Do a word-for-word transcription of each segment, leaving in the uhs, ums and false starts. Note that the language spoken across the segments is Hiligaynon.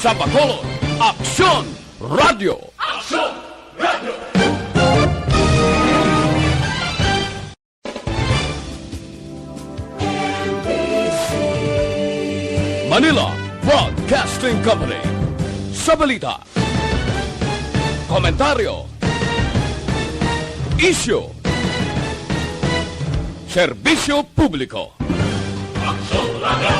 Sa Bacolod, Aksyon Radio. Aksyon Radio. Manila Broadcasting Company. Sa balita, komentaryo, isyu, serbisyo publiko. Aksyon Radio.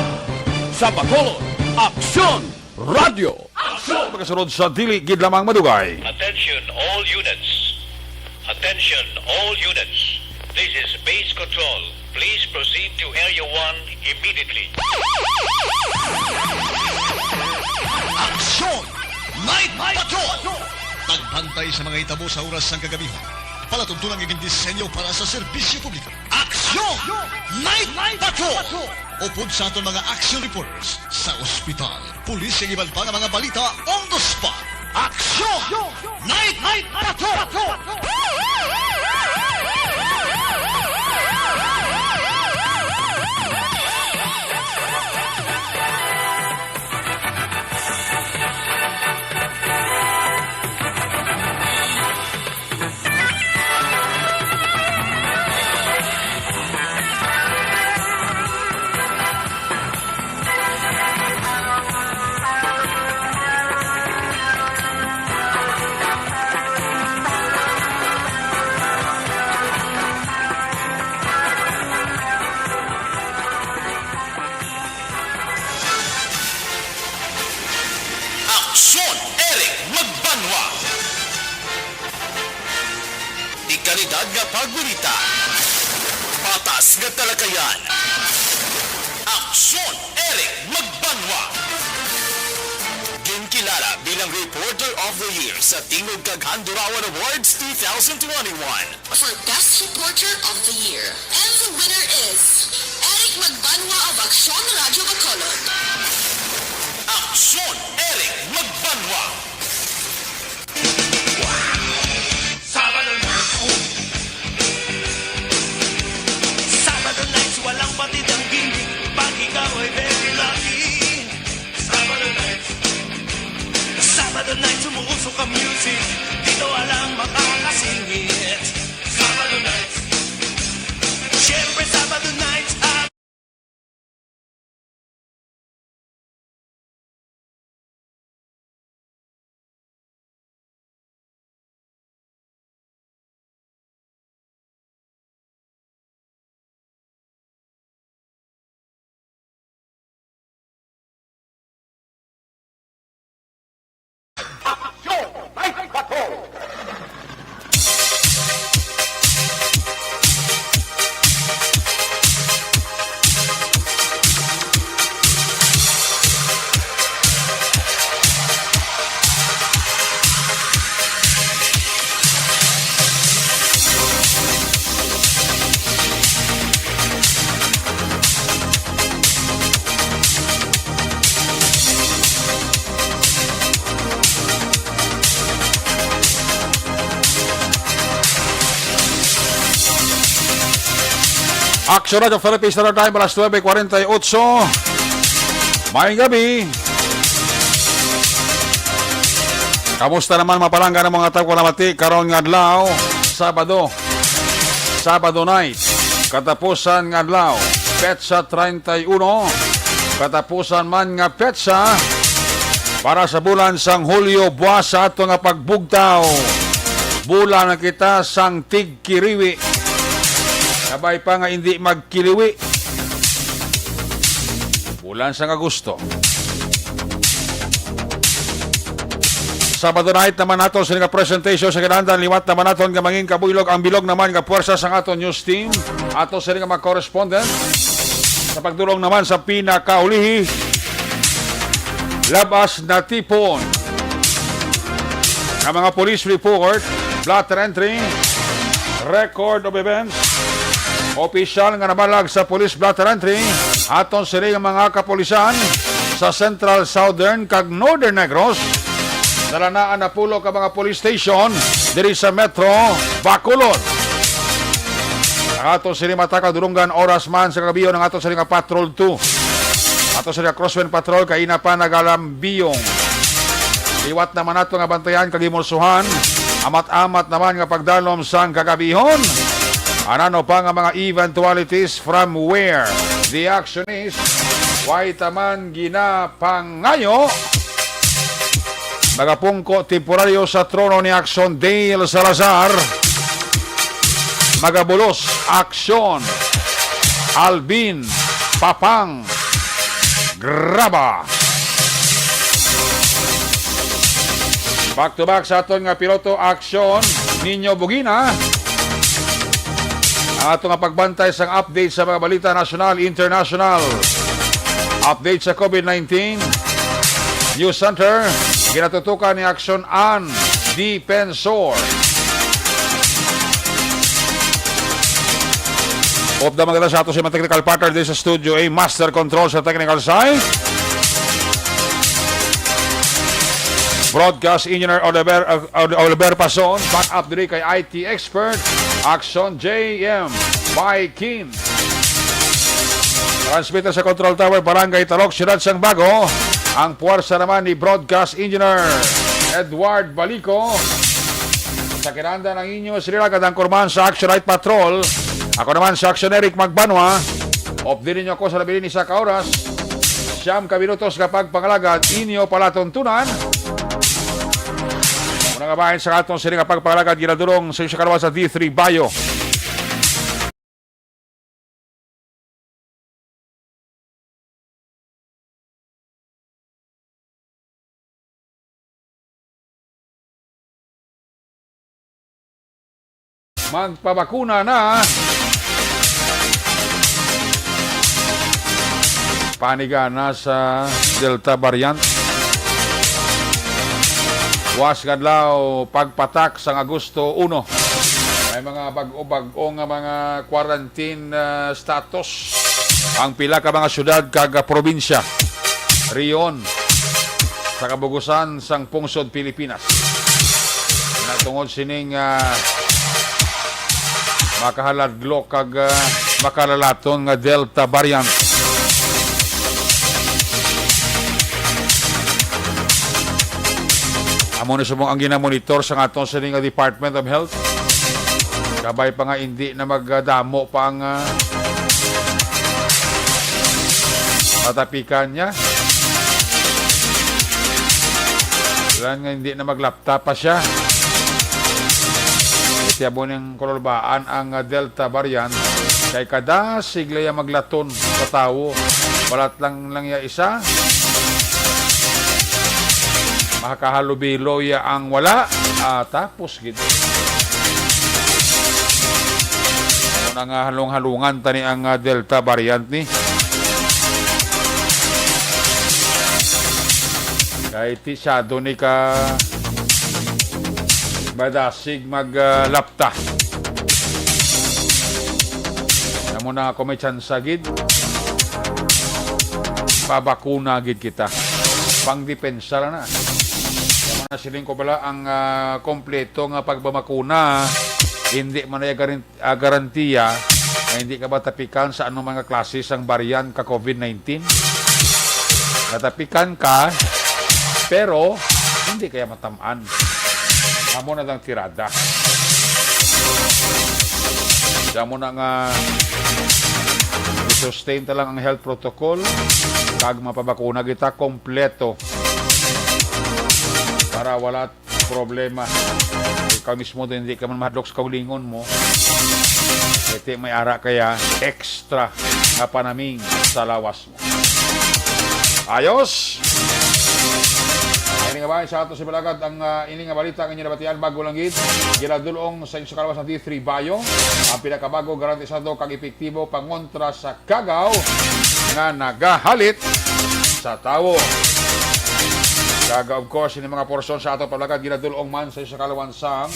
Sa Bacolod, Aksyon Radio. Aksyon! Pagkasunod sa dili gid lamang madugay. Attention all units. Attention all units. This is base control. Please proceed to Area one immediately. Aksyon! Night Patrol! Pagbantay sa mga hitabo sa oras sang kagabihan. Palatuntunan nga gindisenyo para sa serbisyo publiko. Aksyon! Night Patrol! Upod sa aton mga action reporters sa ospital, pulis, kag iban pa nga mga balita on the spot. Aksyon! Night Patrol! Aksyon, Eric Magbanwa. Dekalidad nga pagbalita. Patas nga talakayan. Aksyon, Eric Magbanwa. Ginkilala bilang Reporter of the Year sa Tingog kag Handurawan Awards two thousand twenty-one. For Best Reporter of the Year. And the winner is Eric Magbanwa of Aksyon Radio Bacolod. Aksyon, Eric Magbanwa. Sabado nights, walang batid ang gimmick. Pag ikaw ay very lucky. Sabado nights, Sabado nights, umuusok ang music. Dito walang makakasingit. Sabado nights, siyempre Sabado nights, ah. Action Radyo Philippines, Standard Time, alas nuebe kwarenta y ocho. Maayong gabi. Kamusta naman, mga palangga, ang mga tawko namati karon nga adlaw, Sabado? Sabado night, katapusan nga adlaw, petsa treinta y uno, katapusan man nga petsa para sa bulan sang Hulyo, buwas sa ato nga pagbugtaw. Bulan na kita sang tigkiriwi. Kabay pa nga indi magkiliwi. Bulan sang Agosto. Sabado night naman nato sini nga presentation sa kinahanglan. Liwat naman naton nga mangin kabuylog ang bilog naman nga puwersa sang aton news team. Ato sini nga mga correspondent sa pagdulong naman sa pinakaulihi. Labas natipon nga mga police report, blotter entry, record of events, opisyal nga nabalag sa police blotter entry, aton sini nga mga kapulisan sa Central, Southern, kag Northern Negros. Nalanaan na pulo ka mga police station diri sa Metro Bacolod. Ang ato sini mata ka dulunggan oras man sa kagabion ang ato sini nga Patrol two. Ato sini nga Crosswind Patrol kay ina pa nagalambiyong. Liwat naman nato nga bantayan kag himulsuhan. Amat-amat naman nga pagdalom sang kagabihon. Anano pa nga mga eventualities from where the action is? Way taman ginapangayo. Magapungko temporaryo sa trono ni Action Dale Salazar. Magabulos, Action Alvin Papang Graba. Back to back sa aton nga piloto, Action Nino Bugina. Ang ato nga pagbantay sang update sa mga balita nasyonal, international. Update sa COVID nineteen. News Center, ginatutukan ni Action Ann Defensor. Upda man kita sa ato sa mga technical partner din sa studio, a master control sa technical side. Broadcast engineer Oliver, uh, Oliver Pason, back up diri kay I T expert, Action J M Viking. Transmitter sa Control Tower, Barangay Talok, Siyudad sang Bago. Ang puwersa naman ni Broadcast Engineer Edward Balico. Sa kinanda ng inyo, sila kadangkurman sa Action Night Patrol. Ako naman sa Action Eric Magbanwa. Update ninyo ako sa labi ni sa ka oras. Siyam ka minutos nga pagpangalagad, inyo palatuntunan. Muna nga bahin sa atong sini nga pagpangalagad, ginadulong sa inyo sa kalawa sa D three Bayo. Magpabakuna na. Panigana sa Delta variant. Was kadlaw, pagpatak sang Agosto uno. May mga bag-o-bag-o nga mga quarantine, ah, status ang pila ka mga syudad kag, ah, probinsya riyon sa kabugusan sang pungsod Pilipinas. Na tungod sining, ah, makahaladlok kag, ah, makalalaton nga Delta variant. Amo ni subong ang ginamonitor sa aton sini nga Department of Health. Kabay pa nga indi na magdamo pa ang, ah, matapikan niya. Kailangan nga hindi na maglapta pa siya. Iti amo ning kululbaan ang, ah, Delta variant. Kay kada sigla ya maglaton sa tawo. Balat lang lang ya isa. Makahalubilo ya ang wala. Ah, tapos gid. Ano na nga halong-halungan tani ang, ah, Delta variant ni? Kay ti siyado ni ka madasig mag, ah, lapta. Amo na ako may tsansa gid. Pabakuna gid kita. Pangdepensa lang na. Amo na siling ko pala ang, ah, kompleto nga pagbabakuna, hindi man ay garin-, ah, garantiya nga hindi ka matapikan sa anong mga klase sang variant ka COVID nineteen. Natapikan ka, pero hindi kaya matamaan. Amo na lang tirada. Kaya mo na nga i-sustain ta lang ang health protocol kag mapabakuna kita kompleto para wala problema. Ikaw mismo din, hindi ka man mahadlok sa kaugalingon mo. Iti may ara kaya extra nga panaming sa lawas mo. Ayos! Ini nga ba sa ato sa balagad ang, ah, ini nga balita nga inyo nabatian bago lang gid. Ginadulong sa inyo sa kalawas ng D three Bayo. Ang pinakabago, garantisado kag epektibo pangontra sa kagaw nga nagahalit sa tawo. Kag, of course, ini mga porsyon sa ato palagad ginadulong man sa, sa kalawan sang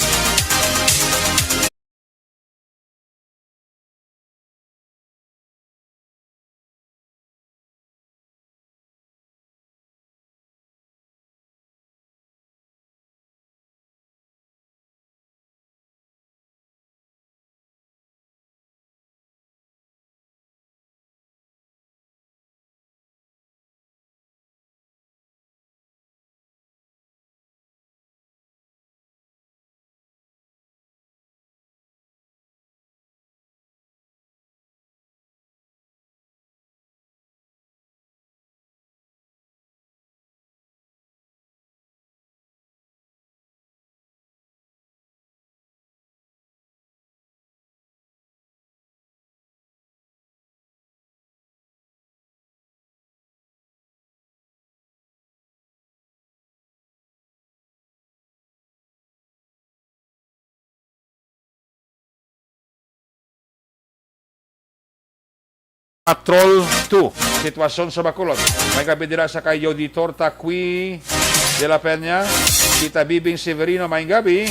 Patrol two. Sitwasyon sa Bacolod. May gabi dira sa kay Yoditor Taqui de la Peña. Tita Bibing Severino, may gabi.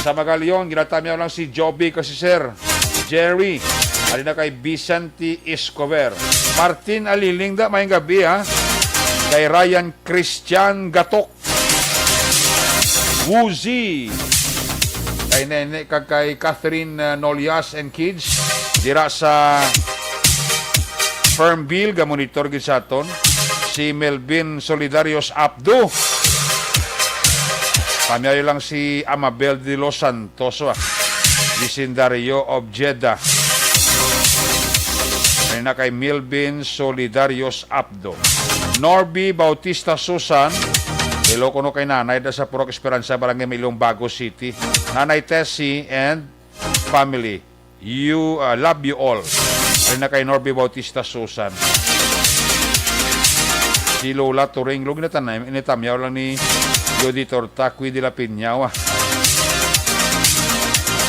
Sa Magalion, ginatamyaw lang si Joby Kasiser. Jerry, ali na kay Vicente Escobar. Martin Aliling da, may gabi, ha. Kay Ryan Christian Gatok. Woozy. Kay Nene, kag kay Catherine, uh, Nolias and kids. Dira sa Firmville, gamonitor gid sa aton. Si Melvin Solidarios Abdo. Pamyayo lang si Amabel de los Santos, ah. Vecindario of Jeddah. May na kay Melvin Solidarios Abdo. Norby Bautista Susan. Hello kuno kay Nanay da sa Purok Esperanza, Barangay Mailong, Bago City. Nanay Tessie and family. You, uh, love you all. Ay na kay Norby Bautista Susan. Si Lola Turing, lug na tanay, initamyaw lang ni Yoditor Taqui de la Piña, ah.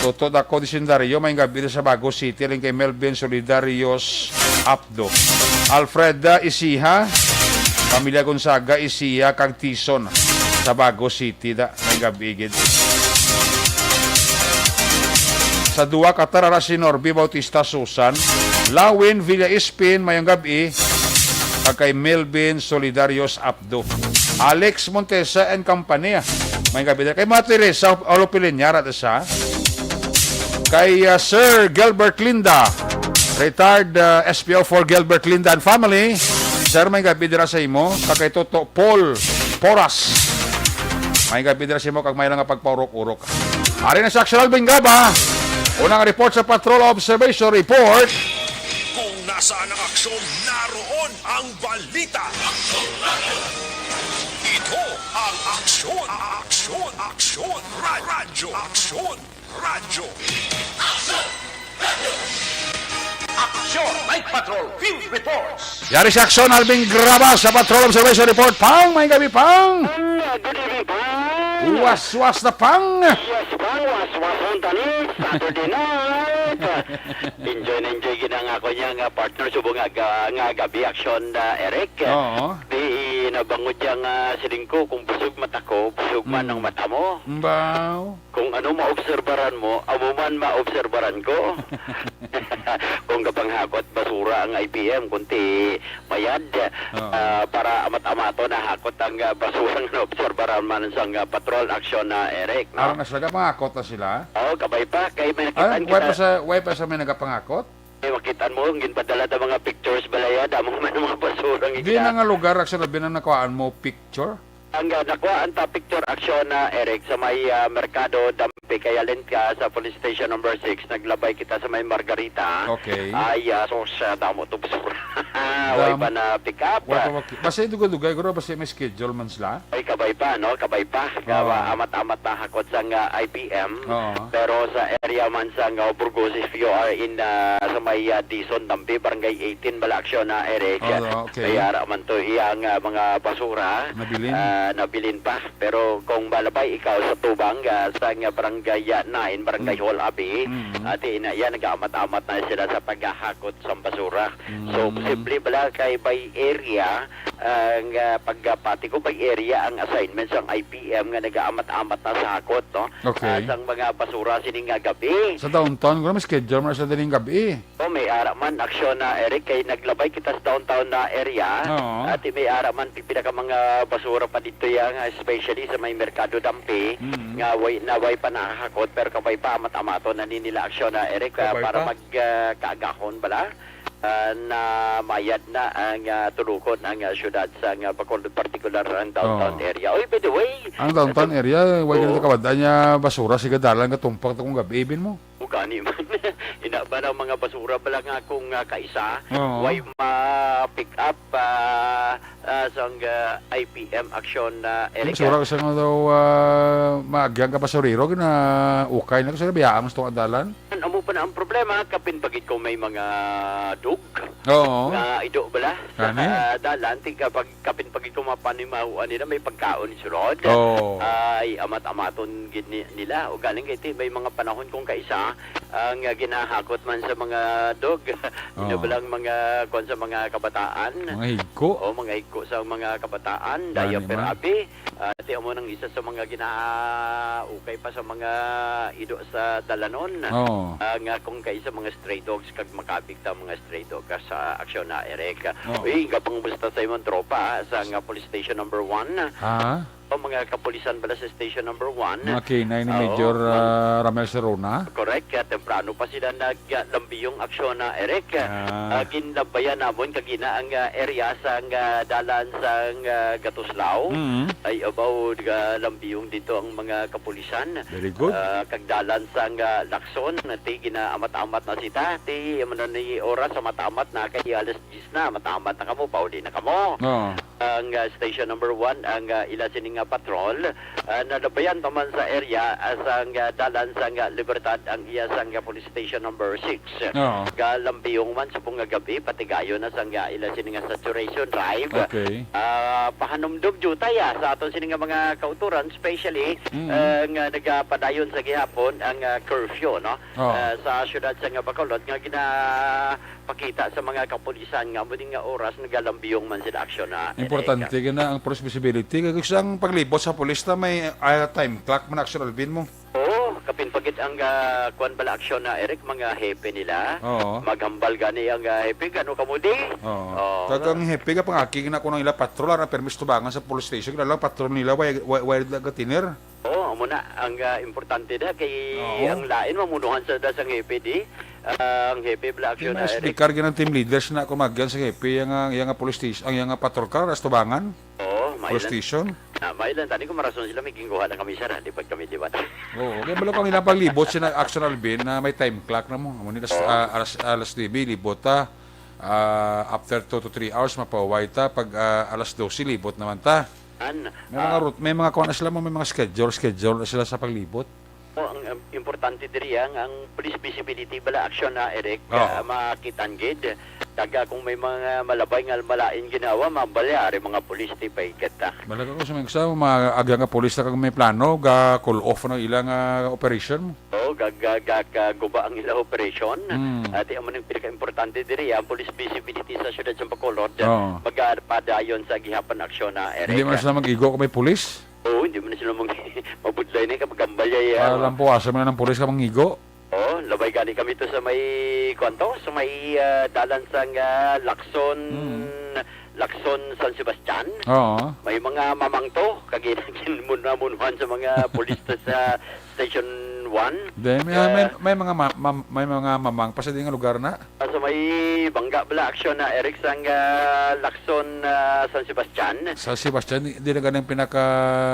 Toto Dako Disendario, may gabi sa Bago City, aling kay Melvin Solidarios Apdo. Alfreda Isiha, pamilya Gonzaga Isiha, kag Tison sa Bago City, da, may gabi gid. Sa duwa ka tarara si Norby Bautista Susan, Lawin Villa Espin, mayong gabi, kag kay Melvin Solidarios Apdo. Alex Montesa and company, ah. May gabi dira. Kay Mati Teresa, Olo Pilinyara, da sa. Kay, ah, Sir Gilbert Linda, retired, ah, S P O for Gilbert Linda and family. Sir, may gabi dira sa imo. Kag kay Toto Paul Poras. May gabi dira sa imo, kag may lang nga pagpaurok-urok. Ari na si Aksyon Alvin Gaba. Unang report sa Patrol Observation Report. Kung nasaan ang aksyon, naroon ang balita. Ito ang Aksyon, Aksyon, Aksyon, Ra-, Radyo, Aksyon, Radyo. Aksyon, Night Patrol, Field Reports. Yari si Aksyon Alvin Graba sa Patrol Observation Report. Pang, may gabi, Pang. Ah, good evening, Pang. Waswas na, Pang. Yes, Pang, waswas ang tani. Saturday night. Enjoy na enjoy gid ang ako niya nga partner subong nga, ga-, nga gabi, Aksyon, ah, Eric. Oo. Di nabangod yang, ah, siling ko, kung busog mata ko, busog man Mm. ang mata mo. Mbaw. Kung ano maobserbaran mo, amo man maobserbaran ko. Kung gapanghakot basura ang I P M, kunti mayad, Oo. ah, para amat-amaton na hakot ang, ah, basura nga naobserbaran man sang, ah, patrol aksyon na, Eric, no? Aron na sila, gapangakot na sila? Oo, kabay pa. Kay may Ay, nakitaan way kita pa sa, way pa sa may nagapangakot? Ay, makitaan mo, ang ginpadala na mga pictures balaya, damo man ang mga basura nga Di gina- na nga lugar, actually, binang nakuhaan mo picture? Ang, ah, nakuhaan ta picture action na, Eric, sa may, ah, Merkado Dampi, kay halin ka sa Police Station number six, naglabay kita sa may Margarita. Okay. Ay, ah, sos, ah, damo to basura. Way Dam-, pa na pick up. Way pa maki-, basta yung dugay-dugay, guro, basta may schedule man sila. Ay, kabay pa, no? Kabay pa. Oo. Kawa, amat-amat na hakot sa nga I P M. Oo. Pero sa area man sa nga Burgos, if you are in, ah, sa may, ah, Dizon, Dampi, Barangay eighteen, bala aksyon na, Eric. Oo, okay. Kaya ra man to iyang, ah, mga basura, Nabilin. ah, nabilin pa. Pero kung malabay ikaw sa tubang, ah, sa nga Barangay, ah, nine, Barangay Mm. Hall, Abi, Mm. ati na yan, nag-aamat-amat na sila sa paghahakot sa basura. So, Mm. posible bala kay by area, ang, ah, pagpati ko by area ang assignment sang I P M nga nag-aamat-amat na sa hakot, no? Okay. Ah, sang mga basura sining nga gabi. Sa downtown, guro, may schedule man sa dining gabi. Oh, may ara man aksyon na, Eric, kay naglabay kita sa downtown na area. Oo. At may ara man pipila ka mga basura pa dito yang, especially sa may Merkado Dampi, Mm. nga way, na way pa nahakot, pero kabay pa, amat-amaton na ni nila aksyon na, Eric, ah, Kabay para pa. mag, ah, kaagahon bala. Ah, na mayad na ang, ah, tulukon ang, ah, syudad sa nga Bacolod, partikular ang downtown Oo. area. Oy, by the way, Ang downtown ito area, way Oo. ganito kabad-an niya basura, sige dalan, katumpak ta kung gabi, ibin mo. O gani man. Ina ba ng mga basura bala nga kung, ah, kaisa, Oo. way ma-pick up, ah, ah, sang, ah, I P M action na Yung Eric, basura ah. Kasi nga daw, ah, maagyang ka basurero, ginaukay na kasi biyaan mas tuwa dalan. Amo pa na ang problema, kapin bagid ko may mga do Oo. Nga ido bala sa, ah, dalan, ti kapag kapin pag ikaw mapanimahuan nila may pagkaon ni sulod. Oo. Ay, amat-amaton gid ni-, nila. O galing kay ti may mga panahon kung kaisa ang, ah, ginahakot man sa mga dog. Ino Oo. bala ang mga, kuwan, sa mga kabataan? Mga higko. O, mga higko sa mga kabataan. Gani Diaper man. Abi. Ah, ti amo nang isa sa mga ginaukay pa sa mga ido sa dalanon. Oo. Ah, nga kung kaisa mga stray dogs kag makabig ta mga stray dog ka sa aksyon na, Eric. Oo. Uy, gapang musta sa imong tropa, ah, sa nga police station number one? Ha? O mga kapulisan pala sa station number one. Mga K nine ni Oo, Major, mag- ah, Ramel Serona. Correct. Kaya temprano pa sila naglambiyong aksyon na, Eric. Ah. Ah, ginlabayan namon kagina ang, ah, area sa, ah, dalan sa, ah, Gatuslao. Mm. Ay, abaw, ah, lambiyong dito ang mga kapulisan. Very good. Ah, kag dalan sa, ah, Lacson, ti ginaamat-amat na sita. Ti, amo na ni oras, amat-amat na kay alas diyes na, amat-amat na kamo, pauli na kamo. Oo. Ang, ah, station number one, ang, ah, ila sini nga patrol, ah, nalabayan pa man sa area, ah, sa, ah, dalan sa, ah, Libertad, ang iya sa, ah, police station number six. Oo. Galambiyong man sa pung nga gabi, patigayon na sa, ah, ila sini nga saturation drive. Okay. Ah, pahanumdog jutay, ah, sa aton sini nga mga kauturan, especially, Mm. ah, nga nagapadayon sa gihapon ang, ah, curfew, no? Oo. Ah, sa siyudad sa nga Bacolod nga gina pakita sa mga kapulisan nga amo din nga oras nagalambiyong man sila aksyon na. Importante gid na ang police visibility. Kay gusto ang paglibot sa pulis na may, ah, time clock man, Aksyon Alvin, mo. Oo, kapin pagit ang, ah, kuwan bala aksyon na, Eric, mga hepe nila. Oo. Maghambal gani ang, ah, hepe, gano ka mo di? Oo. Oo. Kag ang hepe ka pangaki na kuno ila patrol, ara permis tubangan sa police station, kailangan patrol nila, why, why, why nila gatiner? Oo, amo na. Ang, ah, importante da kay Oo. ang lain mamunuhan sa da sang hepe di. Ah, ang hepe bala Di aksyon na, Eric. Explicar gid ang team leaders na kung magyan sa hepe yang, ah, yang police station, ang yang patrol car, as tubangan. Oo, Police mailan. station. Ah, mailan tani kung marason sila may ginkuha na kami sir, ha? Di pa kami liwat. Oo, kaya balo kang ilang paglibot sina Action Alvin na may time clock na mo. Amo ni alas, Oo. ah, alas, alas nuebe, libot ta. Ah, after two to three hours, mapauway ta. Pag, ah, alas dose, libot naman ta. An, May mga ah, route, may mga kuwan na sila mo, may mga schedule, schedule na sila sa paglibot. O, ang, um, importante diri, ang, ang police visibility bala aksyon na, Eric, Oh. ah, makitan gid. Taga kung may mga malabay nga malain ginawa, mabalya ari mga police ti paikat ta. Bala ka ko sa mga, sa mga aga nga police na kag may plano, ga call off na ilang, ah, operation mo. O, ga, ga, ga, ga guba ang ilang operation. Hmm. Ati amo ning pinaka-importante diri, ang police visibility sa siyudad sa Bacolod, Oh. magapadayon sa gihapon aksyon na, Eric. Hindi man sila mag-igo kung may pulis? Oo, hindi man sila mag-, mabudlay na yung kapagambal niya, Para ah. lang puwasan mo na ng pulis ka mangigo. Oo, labay gani kami to sa may, kuwan to, sa may, ah, dalan sang, ah, Lacson, Hmm. Lacson, San Sebastian. Oo. May mga mamang to, kag ginmunamunuhan sa mga pulis to sa Station one. Then, may, Ah. may, may mga ma-, mam-, may mga mamang pa sa di nga lugar na? Ah, sa may bangga bala aksyon na, Eric, sang, ah, Lacson, ah, San Sebastian. San Sebastian, di, di na gani ang pinaka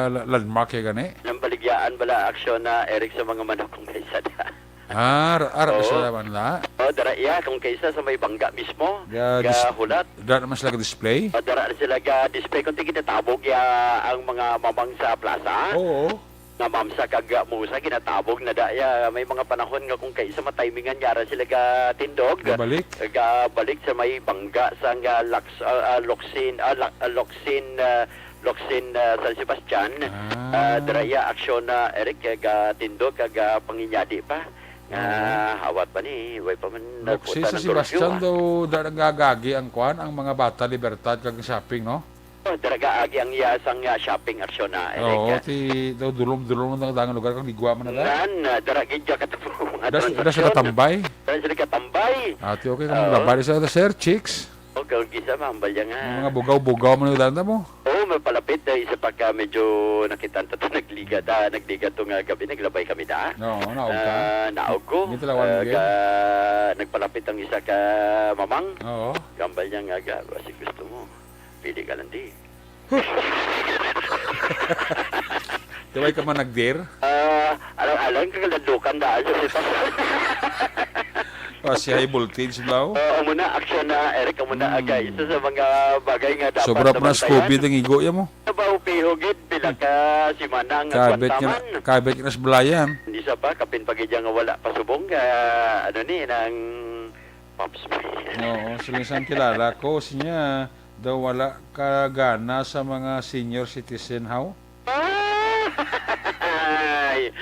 la-, landmark kaya gani? Nang baligyaan bala aksyon na, Eric, sa mga manok kung kaisa na. Ah, ra-, ara Oo. sa laman na? Oh, dara iya, kung kaisa sa may bangga mismo, Ya, dis-, ga hulat. Dara naman sila ga-display? Oh, dara sila ga-display. Kung tigitatabog ya ang mga mamang sa plaza. Oo. Nga mamsa kag musa, ginatabog na da iya. May mga panahon nga kung kaisa matimingan, yara sila gatindog. Gabalik? Gabalik sa may bangga sa nga Laks-, ah, ah, Loksin, ah, La-, ah, Loksin, ah, Loksin, ah, San Sebastian. Ah. Ah, dira iya aksyon na, Eric, kay gatindog kag, ah, panginyadi pa. Nga Oo. hawat pa ni, way pa man Loksin nagpunta San ng Sebastian curfew, ah. Daw, da-, nagagagi ang kwan, ang mga bata, libertad, kag shopping, no? Oh, dira gaagi ang iya sang, ah, shopping aksyon na, Eric. Oo, ti, daw dulom-dulom ang dangan lugar kag ligwa man na. Nan, ah, dira gid ya katabo mga Das, das transaksyon. Katambay? Dira sila katambay. Ati, okay, kung Oo. maglabay sa sir, chicks. O, kag isa, mahambal ya nga. May mga bugaw-bugaw man ang danda mo. Oo, mapalapit na isa pa ka medyo nakita ta, ta nagliga ta, nagliga to nga gabi, naglabay kami da. Oo, naog ka? Ah, naog ko. Hindi talawan Ah, mo, ga-, nagpalapit ang isa ka mamang. Oo. Gambal niya nga, ga, basi gusto mo. Pili ka lang di. Di ba ikaw man nag-dare? Ah, alang-alang ka kalandukan daan sa sitwasyon. Ah, si high voltage, bro. Oo, amo na, aksyon na, Eric, amo na, Hmm. aga. Isa sa mga bagay nga dapat Sobra pa na sa nabantayan. COVID ang igo, ya mo? Ano ba, upiho gid, pila ka simana nga Kabit nga, kwantaman? Kabit nga sa balayan. Hindi sa pa, kapin pagidya nga wala pasubong, ah, ano ni, nang Pops May. Oo, so minsan kilala ko, siya daw wala ka gana sa mga senior citizen, how? Ay!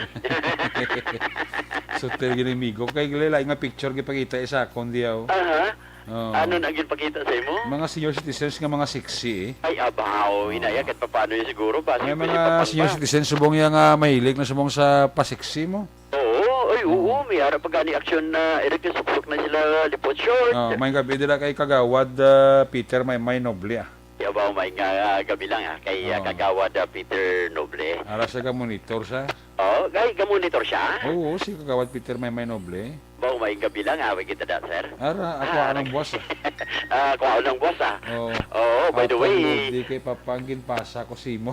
So, tell gini, migo. Kay lain nga picture gipakita sa akon diyaw. Aha. Oo. Ano na ginpakita sa imo? Mga senior citizens nga mga sexy, eh. Ay, abaw, Oo. inaya, kahit papaano yun siguro, basi May pwede mga papang senior ba? citizens subong yan nga mahilig na subong sa pa-sexy mo. Oo, ay, oo, Oo. may ara pa gani aksyon na, Eric, suksok na sila, lipot short. Oh, may gabi dira kay Kagawad, ah, Peter Maymay Noble, ah. Yabaw, may nga, ah, gabi lang, ah, kay, ah, Oo. Kagawad, ah, Peter Noble. Ara sa ka monitor sa? Oh, kay, ka-monitor siya? Oo, si Kagawad Peter Maymay Noble. Baw, may gabi lang, away kita da, sir. Ara, ako Ah, ang boss, ah. Ah, kuha lang, boss, ah. Oo. Oo, by the Papa way. Lodi kay Papa, ang ginpasa ko sa imo.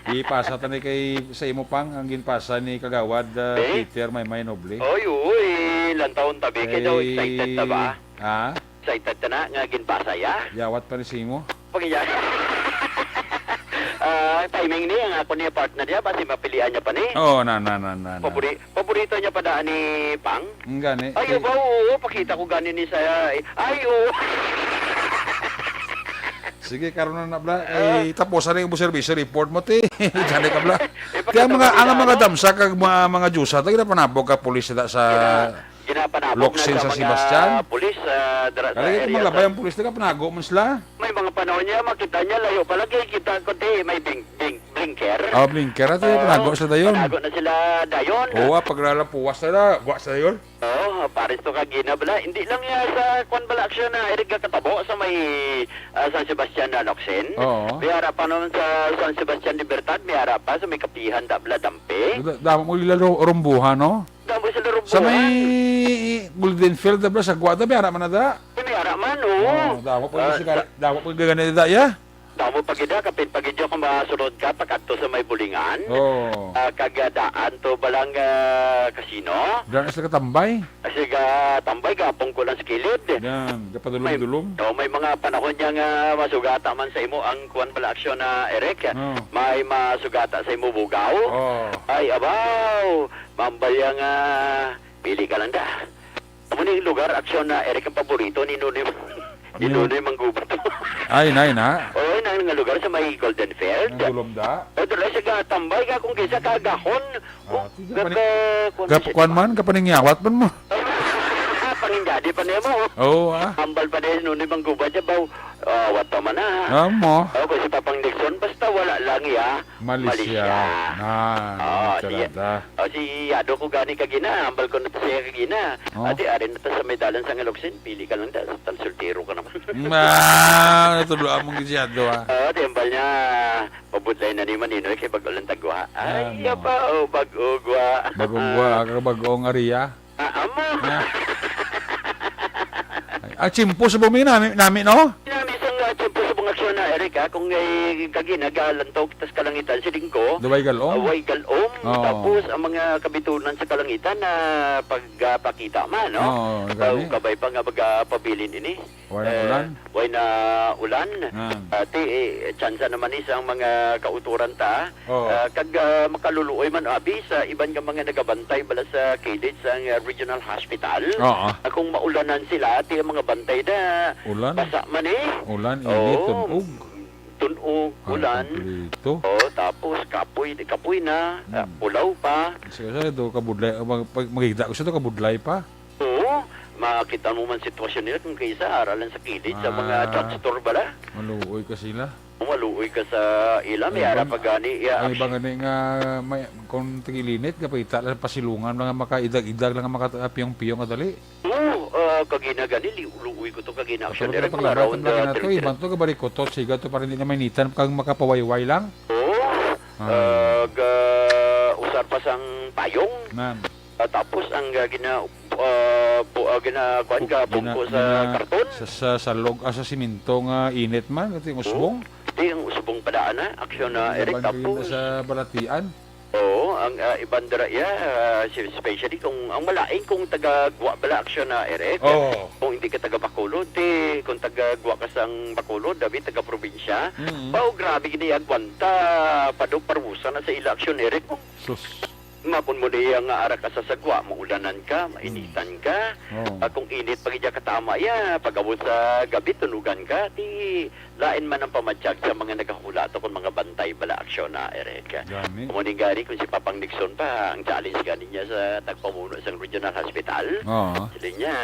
Ipasa ta ni kay sa imo pang ang ginpasa ni Kagawad, ah, Eh? Peter Maymay Noble. Oy, uy, lantawon tabi kay daw Kay excited ta ba? Ha? Excited ta na nga ginpasa ya. Yawat pa ni sa imo. Pag iya. Ah, timing ni ang ako niya partner niya, basi mapilian niya pa ni. Oo, na, na, na, na, na. Pabori-, paborito niya pa daan ni Pang. Ang gani. Ay, Kay ba, oo, pakita ko gani ni sa, ay, oo. Sige, karon na na, bla. Ah. Ay, tapos na yung serbisyo report mo, ti. Gani ka, bla. Eh, Kaya pakita mga, mo ang nila, mga ano? damsa kag mga, mga jusa, ta ginapanabog ka pulis na sa Gina-, ginapanabog Loksin na sa sa mga Sebastian? pulis, ah, dira sa Kaya area mga sa labay ang pulis, nagapanago man sila. May mga panahon niya, makita niya, layo pa lagi, kita ko, ti, may bing-, bing-, blinker. Oh, blinker. Ato yung Oo, panago sa dayon. panago na sila dayon. Oo, ah, pag lalapuwas na na, gwa sa dayon. Oo, pares to kagina bala. Hindi lang niya sa kwan bala aksyon na irig katabo sa may, ah, San Sebastian na Locsin. Oo. May ara pa naman sa San Sebastian Libertad, may ara pa sa may kapihan da bala dampi. Da-, damo mo lila ro-, rumbuhan, no? Damo sila rumbuhan. Sa may Golden Field, da bala, sa Guada, may ara man na da. May ara man, oo. Oo, damo pa Ah, yung sigara-, da- damo pa yung gagana da, ya? Damo pa gid, ah, kapin pa gid yung kung masulod ka, pakadto sa may Bulingan. Oo. Ah, kag, ah, daan to balang, ah, kasino. Diyan sila katambay. Kasi ga tambay, gapong ko lang sa kilid. Yan, gapadulong-dulong. May, oh, may mga panahon niya nga masugata man sa imo ang kuwan bala aksyon na, Eric. Oh. May masugata sa imo bugaw. Oh. Ay, abaw, mambal ya nga, pili ka lang da. Amo ni lugar, aksyon na, Eric, ang paborito ni Nunoy, ni Ano? Nunoy Manggubat. Ay, nay na. Oo, na nga lugar sa may Golden Field. Ang gulom da? O, doon lang siya gatambay ka kung kisa kagahon. Ah, Oh, sige, gaka-, pani-, kuwan gap-, siya, kuwan di ba? man, kapaningyawat man mo. Panginjadi pa niya mo. Oo, ah. Ambal pa niya, Nunoy Manggubat siya, baw, ah, wata man na. Amo. O, kung si Papang Nixon, basta wala lang iya. Malaysia. Malaysia. Na, Oo, ito siya. lang ta. O, si Ado ko gani kagina, ambal ko na to siya kagina. Oh. Ate, ari na ta sa may dalan sa Ngaloksin, pili ka lang da, sa tal soltero ka naman. Ma, natudloan mong gid si Ado, ah. Oo, di ambal niya, mabudlay na ni Maninoy kay bag-o lang tagwa. Ay, Ano? apa, oh, bag-o gwa. Bagong gwa, ka bagong ariya. Ah, amo. Ah. Ay, ah, tsimpo sa bumi nami, nami, no? Nami sang, ah, tsimpo sa mga aksyon na, Eric, ah, kung, eh, kagi nagalantaw kita sa kalangitan, siling ko, Daway galom? ah, way galom. Oo. Tapos, ang mga kabitunan sa kalangitan na pagpakita man, no? Oo, Pag gani. kabay pa nga magapabilin ini. Way na Eh, ulan? way na ulan. Ah. Ah, ti, eh, tsansa naman ni sa mga kauturan ta. Oo. Ah, kag, ah, makaluluoy man, abi, sa iban nga mga nagabantay bala sa kilid sang, ah, regional hospital. Oo. Ah, kung maulanan sila, ti ang mga bantay na Ulan. basa man, eh. Ulan, init, Oo. tun-og. Tun-og, Ay, ulan. Kompleto. Oo, tapos kapoy, kapoy na, ah, Hmm. pulaw pa. Sige, sige, do, kabudlay, mag-, pag-, magigda ko sa do, kabudlay pa. Oo, makita mo man sitwasyon nila kung kaysa aralan sa kilid sa mga Ah. drugstore bala. Maluoy ka sila. Maluoy ka sa ila, may Ay, ara bang-, pa gani, iya, ay, action. bang gani nga may, kung tagilinit, kapita lang pasilungan, mga makaidag-idag lang, makapiyong-piyong kadali. Oo, ah, kagina gani, li-, luoy ko to, kagina, Kapag action, direct mga nagpaglabat, around, ang mga ah, na to, three, iban to, gabarikotot, siga to, para hindi na mainitan, kag makapawayway lang. Oo, Ay. ah, ga-, usar pa sang payong. Nan. Ah, tapos ang, ah, gina-, ah, bu-, ah, gina-, kuwan ka, Gina-, bungko sa gina-, karton? sa, sa, sa log, ah, sa simento nga init man, ito yung Oo. usbong. Di, ang usbong pa daan, ha? Aksyon na, Eric, Laban ko yun tapos sa balatian. Oo, ang, ah, iban dira, yeah, ah, si-, especially kung, ang malain kung taga Guwa bala, aksyon na, Eric. Oo. Kung hindi ka taga Bacolod, di, kung taga Guwa ka sang Bacolod, dabi taga probinsya. Mm. Pao, grabe gini, agwanta, padong parusa na sa ila, aksyon, Eric, mo. Sus. Mapon mo niya nga ara ka sa sagwa, maulanan ka, mainitan ka. Oh. Ah, kung init pa gid ka tama, ya, pag-abot sa gabi, tunugan ka, di lain man ang pamatyag sa mga nagahula to kung mga bantay bala aksyon na, Eric. Gani. Amo ni gani kung si Papang Nixon pa, ang challenge gani niya sa tagpamuno sang regional hospital. Oo. Sila niya,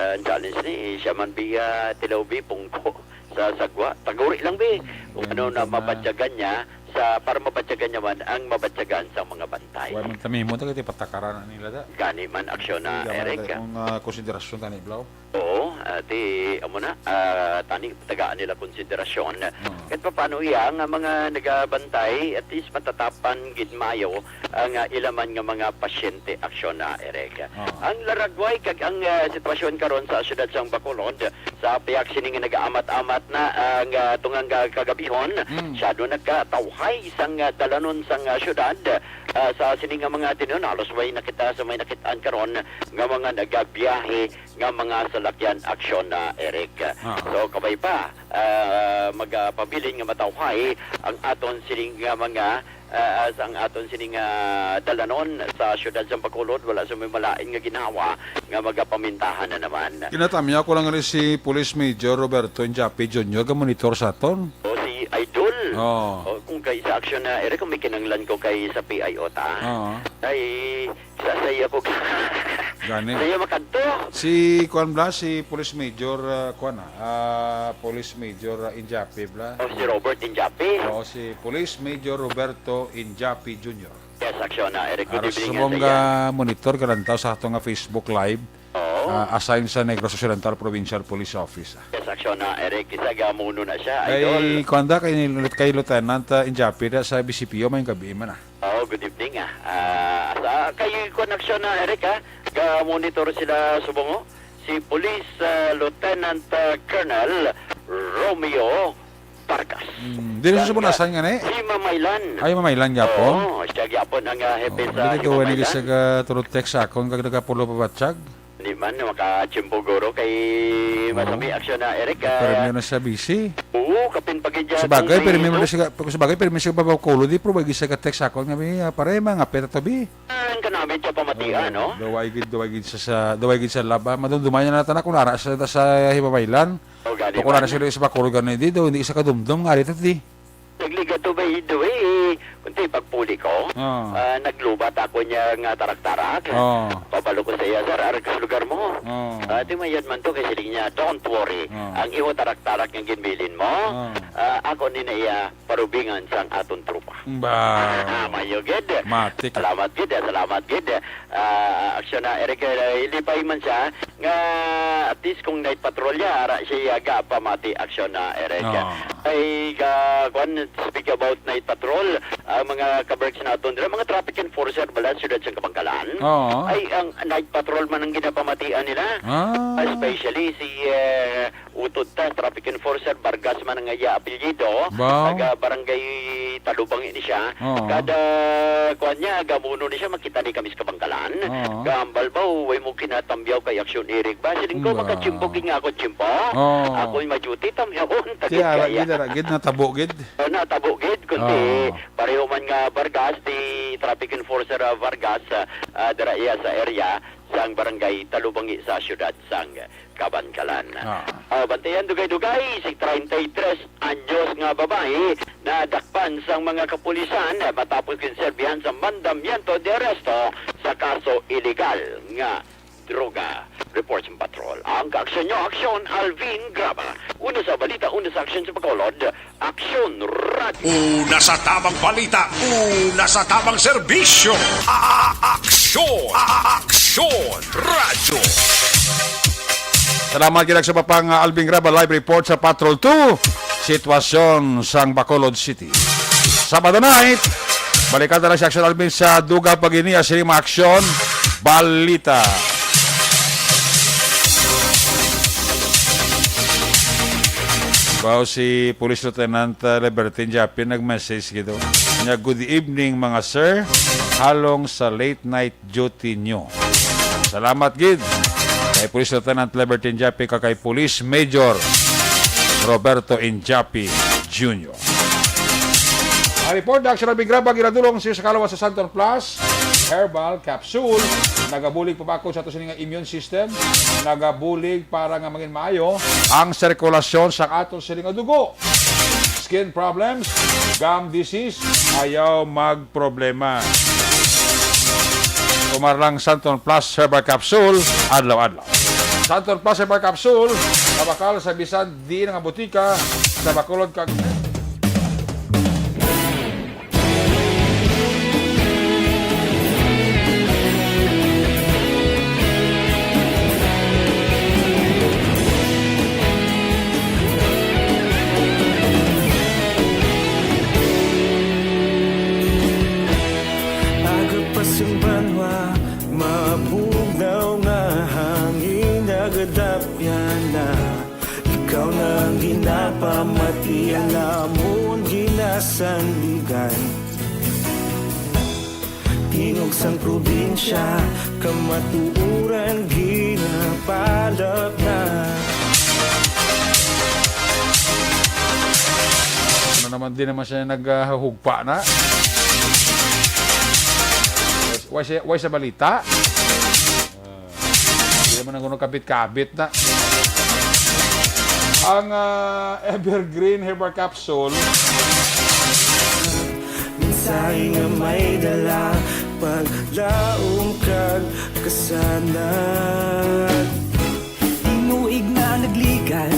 ah, ang challenge ni, siya man bi, ah, tilaw bi, pungko sa sagwa. Taguri lang bi, kung Gani ano na ka na. mabatyagan niya, sa, para mabatyagan niya man ang mabatyagan sa mga bantay. Wa man kami mo, taga ti patakaran na nila da. Gani man aksyon na, Hindi naman Eric. Kung, ah, konsiderasyon tani, Blau. Oo, ah, ti, amo na, ah, tani, tagaan nila konsiderasyon. Oo. Kahit pa paano iya, nga mga nagabantay, at least matatapan gid mayo ang, ah, ilaman nga mga pasyente aksyon na, Eric. Oo. Ang laragway kag ang, ah, sitwasyon karon sa siyudad sang Bacolod, sa piyak sini nga nag-aamat-amat na ang, ah, tungang ka-, kagabihon, Mm. siya do nagkatawhay sang, ah, dalanon sang, ah, siyudad, ah, sa sini nga mga tinuon, halos may nakita sa may nakitaan karon nga mga nagabiyahe nga mga salakyan aksyon na, Eric. Ah. So, kabay pa, ah, magapabilin nga matawhay ang aton sining nga mga, ah, sa ang aton sining, ah, dalanon sa siyudad sa Bacolod, wala sa may malain nga ginhawa nga magapamintahan na naman. Kinatamya ko lang rin si Police Major Roberto Injapi Junior, ga monitor sa aton. O si Idol. Oo. O, kung kay sa aksyon na, Eric, kung may kinanglan ko kay sa P I O ta, Oo. ay Sa, sa iya ko. Gani. Sa iya makadto. Si kuan bla, si Police Major, ah, kuan, ah, ah, Police Major, ah, Injapi bla. O, si Robert Injapi. Oo, si Police Major Roberto Injapi Junior. Yes, aksyon na, Eric. Good Aras evening, subong ah, sa iya. Nga monitor ka lang tao sa ato nga Facebook Live. Oo. Ah, assign sa Negros Occidental Provincial Police Office, ah. Yes, aksyon na, Eric. Isa gamuno na siya, Kay idol. Kuan da, kay, kay Lieutenant, ah, Injapi da sa B C P O, may gabi man, ah. Oh, good evening, ah. Ah, sa kay koneksyon na, Eric, ah, ga-monitor sila subong, oh. Si Police, ah, Lieutenant, ah, Colonel Romeo Vargas. Hmm, dili sa Sa, Subunasan nga ni? Si Mamaylan. Ay, Mamaylan gyapon? Oo, siya gyapon ang, ah, hepe Oh, sa dili ko wala Mamaylan. Sa ka through text sa akon kag nagapulo pa batyag. Di man, makachimpo guro kay Oo. Masami aksyon na, Eric, ah. Permi na sa busy. Oo, kapin pagidya Sa bagay, kung permi may mo na siya, sa bagay, permi siya babaw kulo, di, pero wagi siya ka-text ako nga, "May, ah, pare, mga peta to, bi." Ang kanamit siya pamatian, Oo, no? Daway gid, daway gid sa, sa, daway gid sa laba. Madumduman niya na tanan kung ara sa, sa Himamaylan. O, gani O, kung ara man. Sila sa Bacolod gani, di daw, hindi isa kadumdum nga, ari, tati. Nagligato ba, Ido, eh? Kunti pagpuli ko, Ah. ah, naglubat ako niya nga tarak-tarak. Ah. Pabalo ko sa iya, "Sir, arag sa lugar mo." Ah. Ah, di mayad man to, kay siling niya, "Don't worry. Ah. Ang imo tarak-tarak nga ginbilin mo, Ah. ah, ako ni na iya parubingan sang aton tropa." Ba. Ah, mayo gid. Matik. Salamat gid, ah, salamat gid. Ah, aksyon na, Eric, eh, ilipay man siya, nga at least kung night patrol ya, ara siya gapamati aksyon na, Eric. Oo. Ay, ka, kwan, speak about night patrol, ang mga kaberks naton dira, mga traffic enforcer bala, siyudad sa Kabangkalan. Oo. Ay, ang night patrol man ang ginapamatian nila. Ah. Especially si, eh, utod ta, traffic enforcer, Vargas man ang iya apelyido. Ba? Taga Barangay Talubangi ni siya. Oo. Kada, kuwan niya, gamuno ni siya, makita ni kami sa Kabangkalan. Oo. Gambal ba, way mo kinatambyaw kay aksyon, Eric ba? Siling ko, Ba? Makachimpo, gid nga ako chimpo. Oo. Ako'y maduty, tamyawon, Ti, tagit ara, kaya. Gid, ara, gid, natabo, gid. Ah, natabo, gid, kundi Oo. Pareho man nga Vargas, ti traffic enforcer, ah, Vargas, ah, ah, dira iya sa area sang Barangay Talubangi sa siyudad sang Kabangkalan. Ah. Ah, bantayan, dugay-dugay, si treinta y tres anyos nga babayi nadakpan sang mga kapulisan matapos ginserbihan sa mandamiento de arresto sa kaso iligal nga droga. Report sa patrol. Ang kaaksyon nyo, aksyon, Alvin Graba. Una sa balita, una sa aksyon sa Bacolod, Aksyon Radio. Una sa tamang balita, una sa tamang serbisyo. A-, a-, aksyon, a-, a-, aksyon, radyo. Salamat gid sa papang, ah, Alvin Graba, live report sa Patrol two, sitwasyon sang Bacolod City. Sabado night, balikan na lang si Aksyon Alvin sa dugang paginiya sini mga aksyon, balita. Wow, si Police Lieutenant, uh, Libertin Japin nag-message gid, oh. Niya, "Good evening, mga sir. Halong sa late night duty nyo." Salamat gid kay Police Lieutenant Libertin Japi kag kay Police Major Roberto Injapi Junior. Ang report na Aksyon Alvin Graba, ginadulong sa Kalawa sa Santon Plus. Herbal Capsule. Nagabulig pabakod sa ato sini nga immune system. Nagabulig para nga mangin maayo ang sirkulasyon sa ato sini nga dugo. Skin problems, gum disease, ayaw magproblema. Tumar lang Santon Plus Herbal Capsule adlaw-adlaw. Santon Plus Herbal Capsule, mabakal sa bisan diin nga botika sa Bacolod kag Aga pa sing banwa, mabugnaw nga hangin nagadapyan na. Ikaw na ang ginapamati, ang amon ginasandigan. Tingog sang probinsya, kamatuoran ginapalap na. Ano naman, di naman siya naghugpa na? Why siya, why sa balita? Ah, di naman ang kabit-kabit na. Ang, ah, Evergreen Herbal Capsule. Mensahe nga may dala, paglaom kag kasanag. Tinuig na nagligan,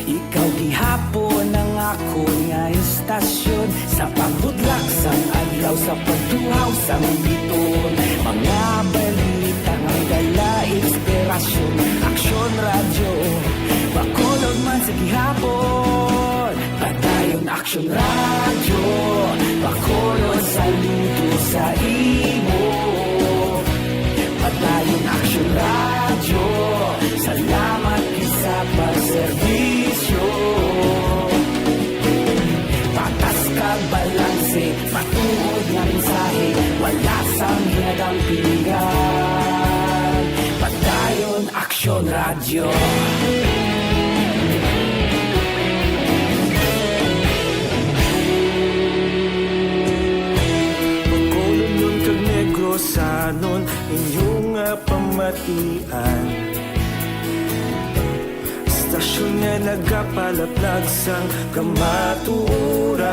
ikaw gihapon ang akon nga istasyon. Sa pagbutlak sang adlaw, sa pagtuhaw sang biton, mga balita nga may dala inspirasyon. Aksyon Radyo, Bacolod man sa gihapon. Padayon Aksyon Radyo, Bacolod saludo sa imo. Padayon Aksyon Radyo, salamat gid sa pagserbisyo. Patas kag balanse, matuod nga mensahe, wala sang ginadampigan. Padayon Aksyon Radyo. Bacolodnon kag Negrosanon, inyo nga pamatian. Istasyon nga nagapalaplag sang kamatuoran.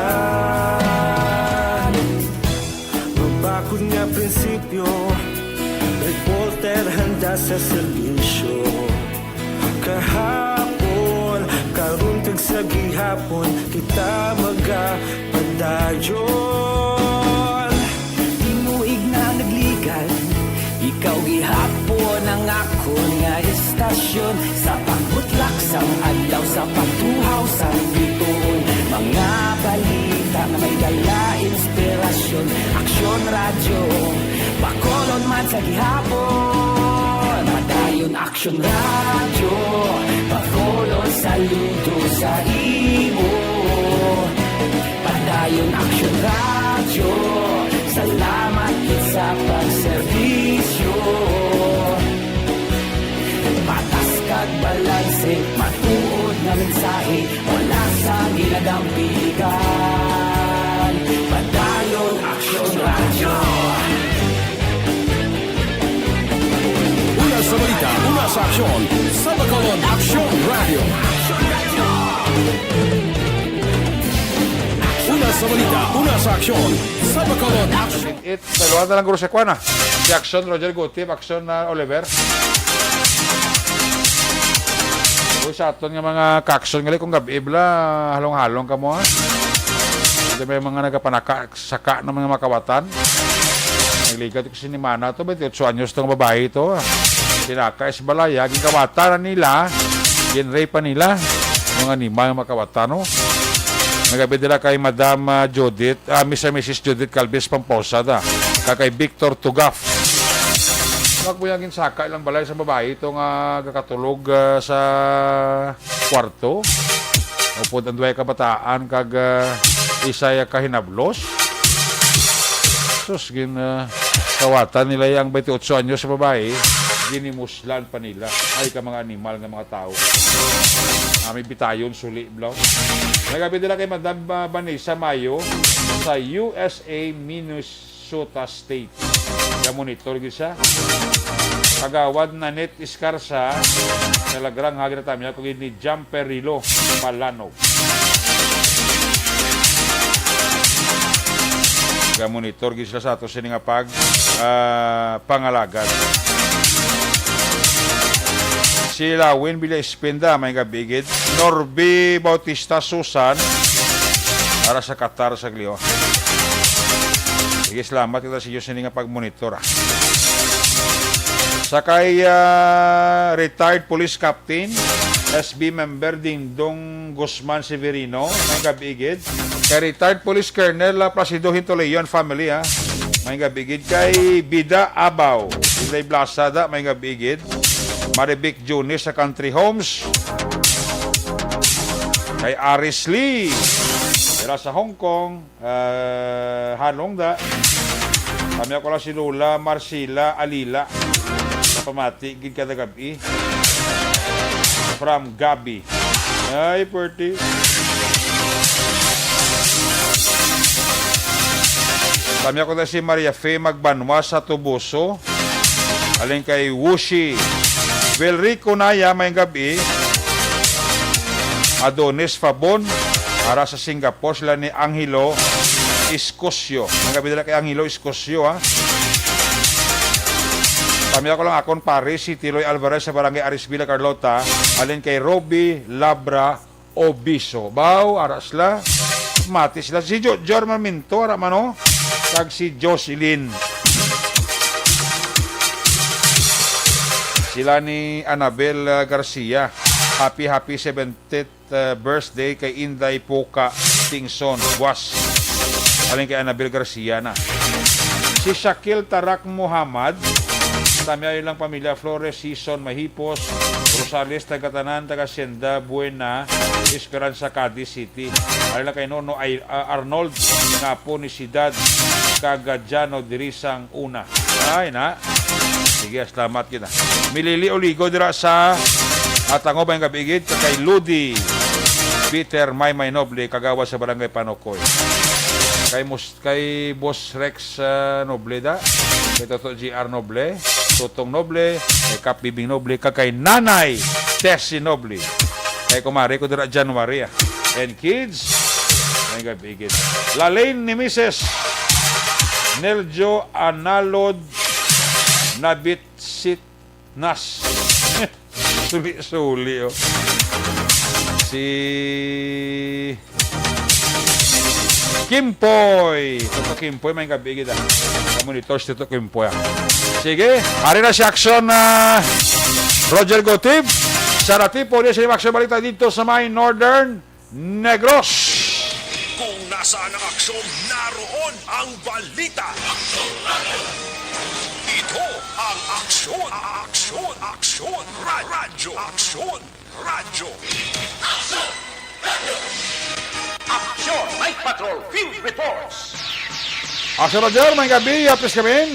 Mabakod nga prinsipyo, reporter handa sa serbisyo. Kahapon, karon kag sa gihapon, kita magapadayon. Tinuig na nagligan, ikaw gihapon ang akon nga istasyon. Sa pagbutlak sang adlaw, sa pagtuhaw sang biton, mga balita nga may dala inspirasyon. Aksyon Radyo, Bacolod man sa gihapon. Padayon Aksyon Radyo, Bacolod saludo sa imo. Padayon Aksyon Radyo, salamat gid sa pagserbisyo. Patas kag balanse, matuod nga mensahe, wala sang ginadampigan. Padayon Aksyon Radyo. Una sa balita, una sa aksyon, sa Bacolod Aksyon Radyo. Una sa balita, una sa aksyon, sa Bacolod Aksyon. It, saluhan na lang guro sa kwan, ah. Si Aksyon Roger Gutib, Aksyon, ah, Oliver. Uy, sa aton nga mga ka-aksyon, gali kung gab-i bala, halong-halong kamo, ha? Ito may mga nagapanaka, saka ng mga makawatan. Nagligat ko sinimana to, twenty-eight anyos tong babae to, ah. Sinaka is balaya, ginkawatan na nila, ginrape pa nila. Mga animal nga makawatan, no? Nagabid nila kay Madam, ah, Judith, ah, Miss and Missus Judith Calvis Pamposa, da. Kag kay Victor Tugaf. Magpuyang ginsaka ilang balay sa babae ito nga gakatulog, ah, sa kwarto. Upod ang duhay kabataan kag, ah, isay kahinablos. Sus, gin, ah, kawatan nila yang twenty-eight anyos sa babae. Ginimuslan pa nila. Ay, ka mga animal nga mga tao. Ah, may bitayon, suli, bro. Nagabid nila kay Madam, ah, Vanessa Mayo sa U S A Minnesota State. Ga-monitor gid siya. Kagawad Nanette Escarza, Talagrang Hagin at Tamya, kung ni Jumper Rilo Palano. Ga-monitor gid sila sa ato sini nga pag, ah, pangalagad. Si Lawin Villa Espinda, may gab-i gid. Norby Bautista Susan, para sa Qatar sa Glio. Sige, salamat kita sa iyo sini nga pagmonitor, ah. Sa kay, ah, retired police captain, S B member Dingdong Guzman Severino, may gab-i gid. Kay retired police colonel, ah, Placido Hintulion family, ah, may gab-i gid. Kay Bida Abaw, Inday Blasada, may gab-i gid. Marivic Junior sa Country Homes. Kay Aris Lee, dira sa Hong Kong, ah, halong da. Kami ako lang si Lola Marcela Alila. Napamati gid kada gab-i. From Gabi. Ay, pwerte. Kami ako na si Maria Fe Magbanwa sa Tubuso. Alin kay Wushi. Wilrico Naya, may gab-i. Adonis Fabon, ara sa Singapore, sila ni Angelo Iscosio. May gab-i nila kay Angelo Iscosio, ha? Kami ako lang akon pare, si Tiloy Alvarez sa Barangay Arisvilla, Carlota. Alin kay Roby Labra Obiso. Baw, ara sila. Mati sila. Si Jo-, Jorman Minto, ara man, oh. Kag si Jocelyn. Sila ni Annabel, uh, Garcia. Happy, happy seventieth, uh, birthday kay Inday Puka Tingson. Buwas. Alin kay Annabel Garcia na. Si Shakil Tarak Muhammad. Sa may ilang pamilya, Flores, Sison, Mahipos, Rosales, taga Tanan, taga Hacienda Buena, Esperanza, Cadiz City. Alin lang kay Nono ay, ah, Arnold, nga po ni Sidad, kag Jano diri sang una. Ay na. Sige, salamat kita. Milili Oligo dira sa Atango, may gab-i gid, kay Ludi Peter Maymay Noble, kagawa sa Barangay Panokoy. Kay Mus-, kay Boss Rex, ah, Noble da. Kay Toto G R Noble, Tutong Noble, kay Kap Bibing Noble, kag kay Nanay Tessie Noble. Kay kumare ko dira January, ah. And kids, may gab-i gid. Lalain ni Misis Neljo Analod Nabitsit Nas. Suli-suli, oh. Si Kimpoy. Toto Kimpoy, may gab-i gid, ah. Sa monitor si Toto Kimpoy, ah. Sige, ari na si Action, ah, Roger Gotib. Sa Ratipo, di sa Action Balita dito sa may Northern Negros. Kung nasaan ang aksyon, naroon ang balita. Ito ang Aksyon, Aksyon, Aksyon, Ra-, Radyo, Aksyon, Radyo. Aksyon Night Patrol Field Reports. Action Roger, may gab-i, please come in.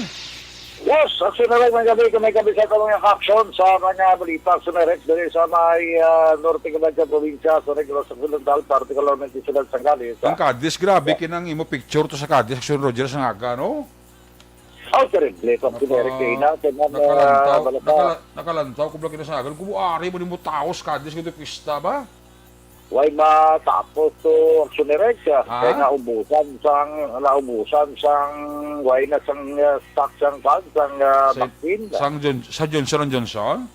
Yes, aksyon na lang, may gab-i, kung may gab-i sa tanong yung aksyon sa mga balita sa Merex diri sa may, ah, norte nga sa probinsya sa Negros Occidental, partikularmente sa Sangales. Ang Cadiz, grabe, kinang imo picture to sa Cadiz, aksyon Roger, sa nga aga, no? Oh, terrible. Pag Naka-, pinere kayo na, kaya nga, nakalantaw, ah, balita. Nakala-, nakalantaw ko bala kina sa akin. Kung ari mo, di mo taos, Cadiz, kung pista ba? Way matapos to, aksyon ni Rex, ah. Ah? Kaya naubusan sang, naubusan sang, way na sang, ah, stock sang, kwan, sang, ah, Sa, vaccine. Sang Jon-, sa Johnson and Johnson?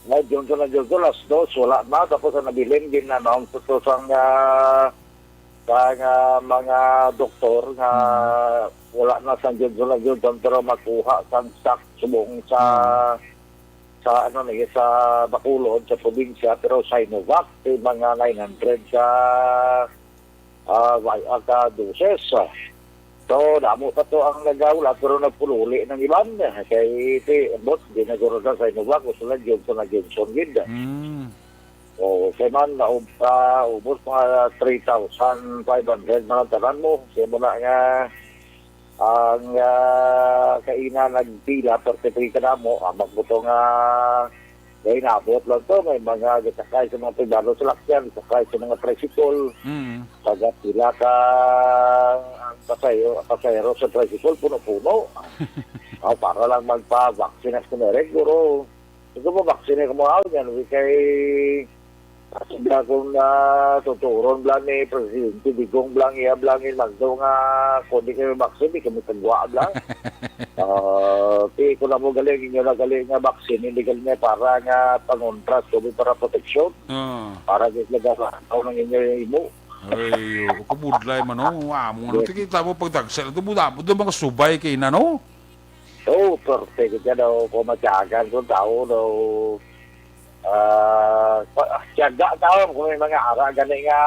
Na Johnson and Johnson, alas dos, wala na. Tapos ang nabilin din, ano, ang tuto sang, ah, sang, ah, mga doktor nga Hmm. wala na sang Johnson and Johnson, pero makuha sang stock subong sa Hmm. sa, ano ni, sa Bacolod, sa probinsya, pero Sinovac, may mga nine hundred ka, ah, wa-, ah, ka doses. So, damo pa to ang nagawala, pero nagpululi ng iban. Kay, ti, ambot, di na guro na Sinovac, gusto lang Johnson and Johnson gid. Mm. O, kay man, naub-, ah, ubos mga three thousand five hundred mga tanan mo. Kaya mo na nga, Ang, ah, kaina nagpila, thirty-three ka damo, ah, magbuto nga, may inabot lang to, may mga gisakay sa mga pribado sa lakyan, gisakay sa mga tricycle. Mm. Pagkapila ka ang pasayo-, pasahero sa tricycle, puno-puno. Aw, para lang magpa-vaccine ako, Eric, guro. Ito mo, vaccine ako mo, aw, yan, wi kay, kasi na akong, ah, tuturon bla ni Presidente Digong bla, iya bla, ni Magdo nga, kung di kami vaccine, di kami tagwa bla. Ah, ti, kung na mo galing, inyo na galing nga vaccine, hindi galing nga para nga pangontra, kundi para proteksyon. Ah. Para di sila gagawa ng inyo yung imo. Ay, o, kabudlay man, no? Amo, no? Yes. Ti kita mo pagdagsa, ito mo, ito mga subay kay na, no? Oo, perfect ka daw, kung matyagan kung tao daw, ah, pa-, tiyaga tao, kung may mga ara, gani nga,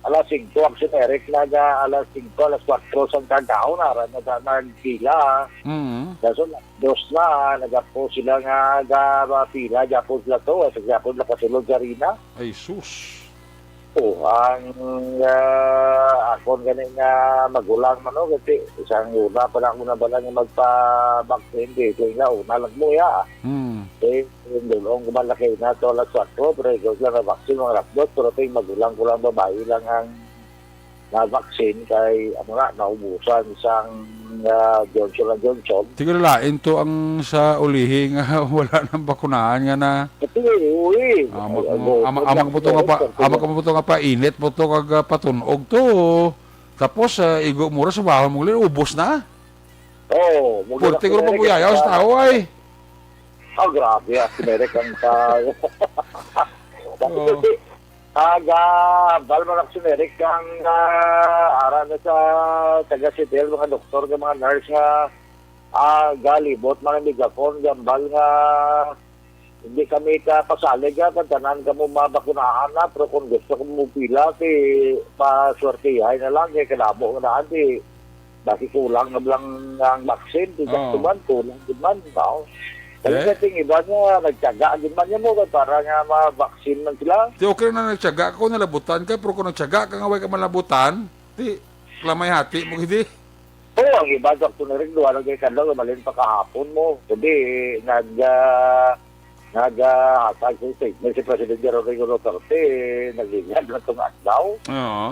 alas singko ang si Eric na, ga, alas singko, alas kwatro sang kagaon, ara na sa nagpila. Mm. Kaso, alas dos na, nagapo sila nga, ga, pila, gapo sila to, sa gapo nakasulod sa arena. Ay, sus. O, ang, ah, akon gani nga magulang man, no, kasi isang una pa na ako nabala nga magpa-vaccine, di ko nga una lang mo, ya. Hmm. Eh, yung dulong ko man laki na to, alas kwatro, pero ikaw sila na-vaccine, mga alas dos, pero ito yung magulang ko lang, babae lang ang na-vaccine, kay, amo na, naubusan sang, ah, Johnson and Johnson. Sige, lain to ang sa ulihi nga wala nang bakunahan nga na Ito, uy. Amo Ay, ko, amo, amo, amo ko po to nga pa, amo ko po to nga pa init po to kag, ah, patunog to. Tapos, ah, igo mo ra sa bahon mo, ubos na. Oo, muli Purti na ko si Eric, mabuyayaw sa ah, tao ay. Ah, grabe, ah, si Eric ang tao. Oo. Kasi, aga, bal man ako si Eric ang, ah, ara na sa taga Sitel, mga doktor, nga mga nurse nga, ah, galibot, mga migapon, gambal nga, hindi kami ka pasalig, ah, kag tanan kamo mabakunahan na, pero kung gusto ko mo pila, ti paswertihay na lang, kay kadamo nga naan, ti basi kulang na lang ang vaccine, ti Oo. Gasto man, kulang din man, no? Kaya Eh? Sa ting iba niya, nagtyaga din man niya mo, kay para nga ma-vaccine man sila. Ti okay na nagtyaga ka kung nalabutan ka, pero kung nagtyaga ka nga way ka malabutan, ti lamay hati mo gidi. Oo, ang iba, Doktor Eric, duha lang kay kadlaw, malin pa kahapon mo. Kundi, nag, ah, nag, ah, hatag sa statement si Presidente Rodrigo Duterte, naglinyag na itong adlaw. Oo.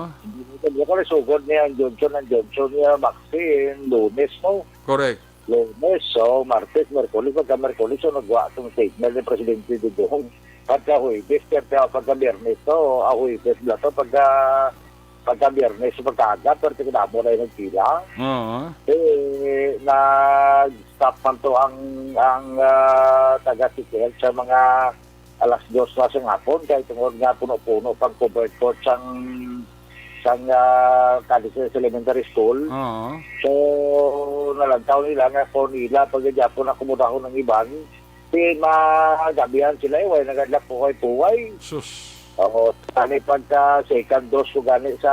Hindi ko na sugod niya ang Johnson and Johnson niya vaccine, Lunes mo. Correct. Lunes, so, Martes, Merkulis, pagka Merkulis, so, nagwa itong statement ni Presidente Dodong. Pagka Huwebes, pagka, pagka Biyernes to, ah, Huwebes na to, pagka pagka Biyernes, pagkaaga, pero tigdamo na yung nagpila. Oo. Eh, nag-stop man to ang, ang, ah, taga Siquel sa mga alas dos na sa hapon, kay tungod nga puno-puno pang covered court sang, sang, ah, Cadiz Elementary School. Oo. So, nalantaw nila nga kung nila pagyagyapon akomodahon ang iban, Ti magabihan sila, eh, way nagadlak puway-puway. Sus. Oo, tani pagka second dose ko gani sa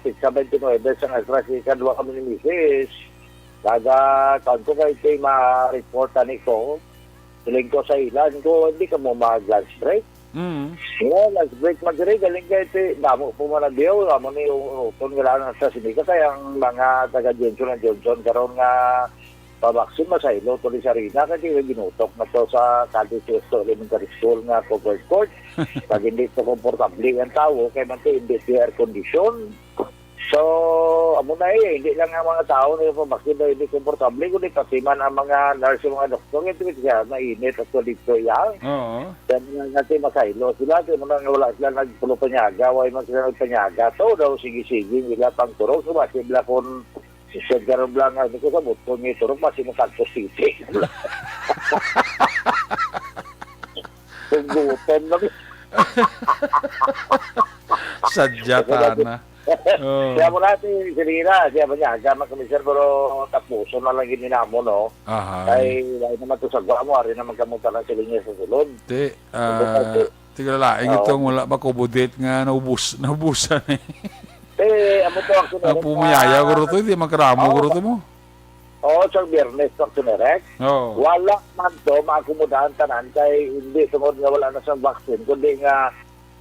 petsa twenty-nine sang AstraZeneca, duha kami ni misis. Naga, kuwan ko kay, kay ma-report tani ko. Siling ko sa ila, ko, "Hindi ka mo mag-lunch break?" Mm. Yeah, lunch break, magdiri, galing kay, ti, damo po man ang biyaw, amo ni, u-, uton nga lang ang AstraZeneca, kay ang mga taga Johnson and Johnson karon nga pabaksin, masaylo to ni sa Rina, kay di ginutok na to sa Cadiz West Elementary School nga covered court. Pag hindi to komportable ang tawo, kay man to hindi siya air condition. So, amo na eh, hindi lang ang mga tao na yung pabaksin na hindi komportable, kundi pati man ang mga nurse, yung mga doktor, ito siya, mainit at dito iya. Oo. Kaya nga natin masaylo sila, kaya mo na nga wala sila nagpulo panyaga, wala man sila nagpanyaga. To daw, sige-sige, nila pang turog, so, basi bla kung Siya karon lang, ano ko sa buto ni Turok, mas Imataco City. Hugutan lang. Sadya ta na. Oh. Kaya mo natin, si Rina, siya ba niya, aga man kami, sir, pero tapuson na lang gini namo, no? Aha. Ay, wala naman to sa gwa mo, ari naman kamo tanan sa linya sa sulod. Ti, Ito pa, ah, ti. Tigalain Oo. Itong wala ba kubudit nga naubos, naubusan eh. Eh, amo to ang Ang sunod, pumiyaya, ah, guro to, hindi magkaramo, Oo. guro to mo. Oo, sa Biyernes to ang sunod, eh. Oo. Wala man to maakomodahan tanan kay hindi tungod nga wala na sa vaccine, kundi nga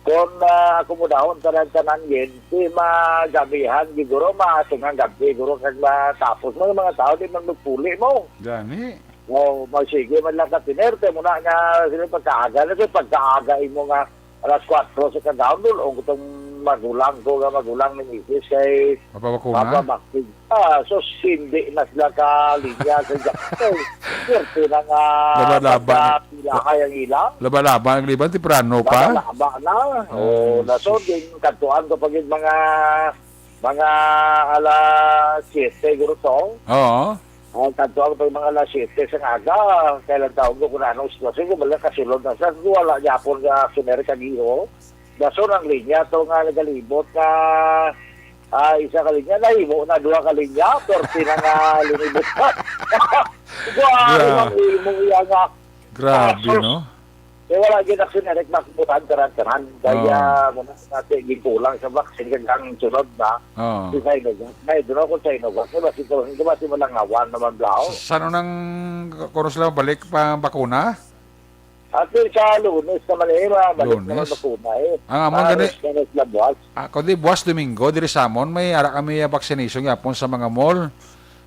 kung, ah, akomodahon tanan-tanan gid, di magabihan, siguro, matungang gabi, siguro, kag matapos mo, yung mga tao, di man magpuli mo. Gani. O, magsige man lang ka tinerte mo na nga sila pagkaaga na, kay pagkaaga imo nga, alas kuwatro sa kagahon, dul-ong ko tong magulang ko nga magulang ni misis kay Mapabakuna? Mapabaksin. Ah, so, hindi na sila ka linya sa Jackson. Swerte na nga Laba-laba. Pagkapilahay ang ila. Laba-laba ang liban, temprano pa? Laba-laba na. Oh, Mm. na so, din, kadtuan ko pag yung mga, mga alas siyete, guro to. Oo. Ang kadtuan ko pag mga alas siyete sa aga, kailan taon ko kung anong sitwasyon ko, bala kasulod na sa, wala niya po nga sumere kagiho. Dason ang linya to nga nagalibot nga, ah, isa ka linya, nahimo na duha ka linya, forty na nga linibot. Grabe Gra- ang imo iya nga Grabe, kasos. No? Kaya wala gyud action na nagmakbuhan tanan-tanan. Kaya Ah. mo na natin gikulang sa vaccine kag ang sunod na Ah. si Sinovac. May doon ako sa Sinovac. Kaya basi ko, kaya basi malangawan naman daw. Sa, sa ano nang, kung sila balik pa bakuna? Ato sa Lunes naman eh, ma-, balik naman Lunes? Bakuna eh. Ang amon Ah, gani, rest na rest lang buwas. Ah, kundi buwas Domingo, diri sa amon, may ara kami, ah, vaccination yapon sa mga mall.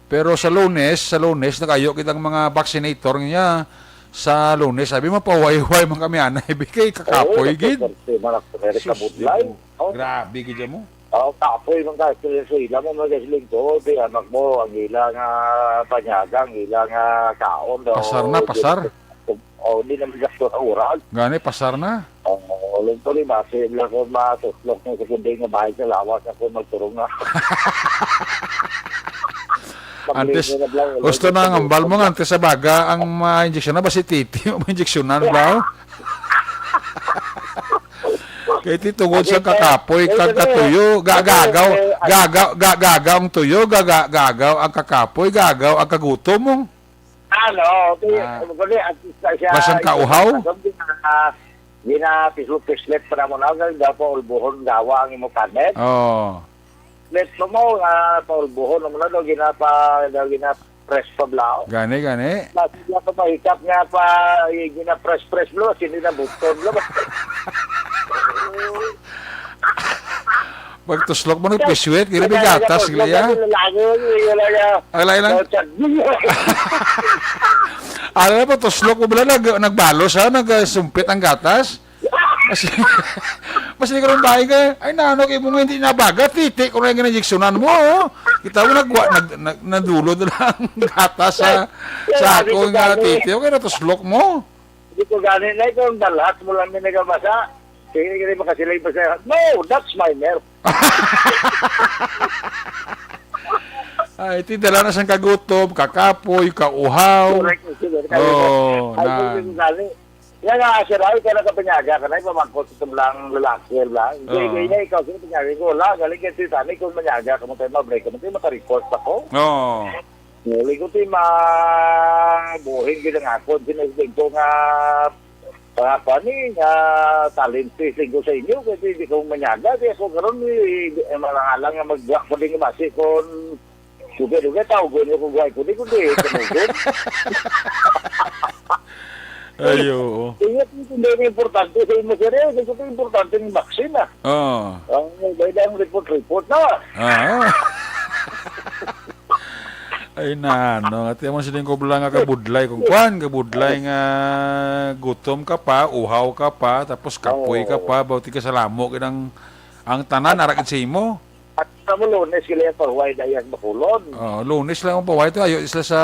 Pero sa Lunes, sa Lunes, nakayo kitang mga vaccinator niya sa Lunes. Sabi, mapawayway man kami, anay, bigay kakapoy, Oo, gid. Kasi mga Sus, kabudlay. Dios. Oh. Grabe, gid mo. Oh, kapoy man ka, sila, sila mo, mga siling ko, di anak mo, ang ila nga panyaga, ang ila nga kaon, daw, Pasar na, di pasar. na, oh, di na magkakto sa oras. Gani, pasar na. Oh, lungkot ni, basi lang ko matuslok ng sa kundi nga bahay sa lawas ako magturong na. Antes, Pag-, gusto na ang ambal mo nga, antes sa baga, ang ma-injection na ba si Titi? Ma-injectionan ba? Kay ti tungod sa Ate, kakapoy, ate, kag ate, katuyo, ate, gagagaw, ate, ate. Gagaw, ga-, gagaw ang tuyo, gaga-, gagaw ang kakapoy, gagaw ang kagutom mo. Ano, okay, Ah. Ano ko ni, at least na siya, Basang kauhaw? Gina, gina, pislet-pislet pa na mo na, daw pa ulbuhon gawa ang imo kanet. Oo. Let mo mo, ah, paulbuhon mo na daw, ginapa, daw gina-press pa bla. Gani, gani. Basta niya pa mahikap nga pa, eh, gina-press-press bla, sindi na buton bla. Pagtuslok mo, nagpisuit, gila may gatas, gila ya. Ang lain lang. Alam na po, tuslok mo bala, nag-, nagbalos, ha? Nagsumpit ang gatas. Mas, mas di ko rin bahay ka, "Ay, nano, kay mo nga hindi nabaga, titi ko na yung ginajiksunan mo, oh." Kita mo, nagwa-, nag-, nag-, nadulod na lang ang gatas sa, sa akong, ah, titi. Okay, natuslok mo. Hindi ko gani na ito, ang dalat mo lang na nagabasa. Sige, hindi makasiling pa siya. No, that's my nerve. Ay, ti dala na sang kagutom, kakapoy, kauhaw. Correct, correct. Oh, ay, na. Kung gani, yan nga, sir, ay, kaya nakapanyaga ka na, ipamangkot sa tumlang lalaki, wala. Hindi, Oo. Hindi, ikaw, sir, panyaga ko, wala. Galing ka, sir, tani, kung manyaga ka mo tayo, ma-break ka mo tayo, maka-report ako. Oo. Galing ko, sir, mabuhing gid ang ako, sinasabi ko nga, mga kuan, eh, nga talent, sir, ko sa inyo, kasi hindi ko manyaga, di ako karon, eh, eh, malangalang nga magbuwak ko din yung basi kung Dugay-dugay, tawgon niyo kung guway ko. Di ko di, tanugon. Ay, oo. Ingat mo kung may importante sa imo, sir, eh. Di ko importante yung vaccine, ah. Oo. Ang may ang report-report na. Ah. Ay, na, no. Ati mo siling ko bala nga kabudlay. Kung kwan, kabudlay nga gutom ka pa, uhaw ka pa, tapos kapoy ka Oo. pa, bauti ka sa lamo, kinang, ang tanan, arakid sa imo. At sa mo, Lunes, sila yung pahuway dayag Bacolod. Oh, Lunes lang ang pahuway to. Ayo, isla sa,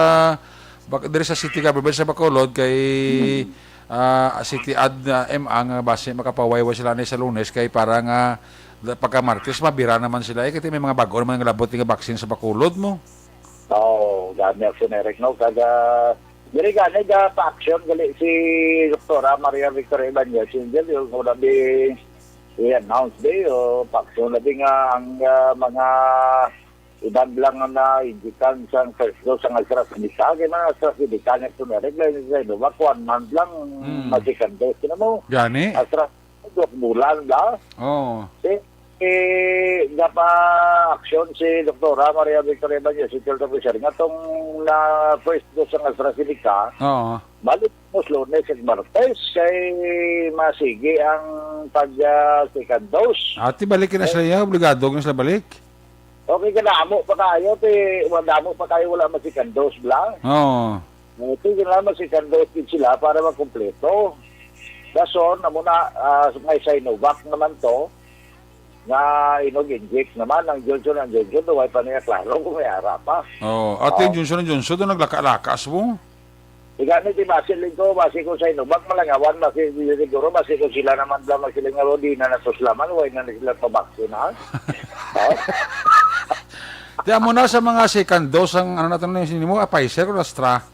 bak-, diri sa city government sa Bacolod, kay, Hmm. ah, city ad na M A nga base makapahuway sila ni sa Lunes, kay para nga, da-, pagka Martes, mabira naman sila. Eh, kasi may mga bago naman nga labot nga vaccine sa Bacolod mo. Oo, gani ako, Eric, no? Kaga, diri gani, ga pa-action gali si Doktora Maria Victoria Ibanez, yung dyan, yung wala di i-announce di, o pa-action na di nga ang, ah, mga iban lang nga na-indikan sa first dose ang AstraZeneca, kaya mga AstraZeneca nga ito na rin, kaya sa Sinovac, one month lang, Mm. ma-second dose na mo. Gani? Astra-, Duha ka bulan, da? Oo. Si, eh, napa-action si Doktora Maria Victoria Ibanez, si Health Officer, nga tong na first dose ang AstraZeneca, Oo. balik mo sa Lunes ug Martes, kay masigi ang pag, ah, second dose. Ati, balik na Eh? Sila, obligado na sila balik? Okay, ka damo pa kayo, ti, wa-, damo pa kayo, wala man second dose, bla? Oo. Ito, kailangan mag-second dose din sila para makumpleto. Dason, amo na, ah, may Sinovac naman to, nga inug-inject naman ang Johnson and Johnson, daw way pa niya klaro kung may ara pa. Oh, at yung Oh. Johnson and Johnson, doon naglaka-lakas mo. Di gani, di basi lingko, basi ko sa Sinovac, malangawan, basi siguro, basi ko sila naman lang, basi lang nga, di na natuslaman, way na sila pabaksin, ha? Oh. Di, amo na sa mga second dose ang, ano natin, ni mo, ah, Pfizer o Astra?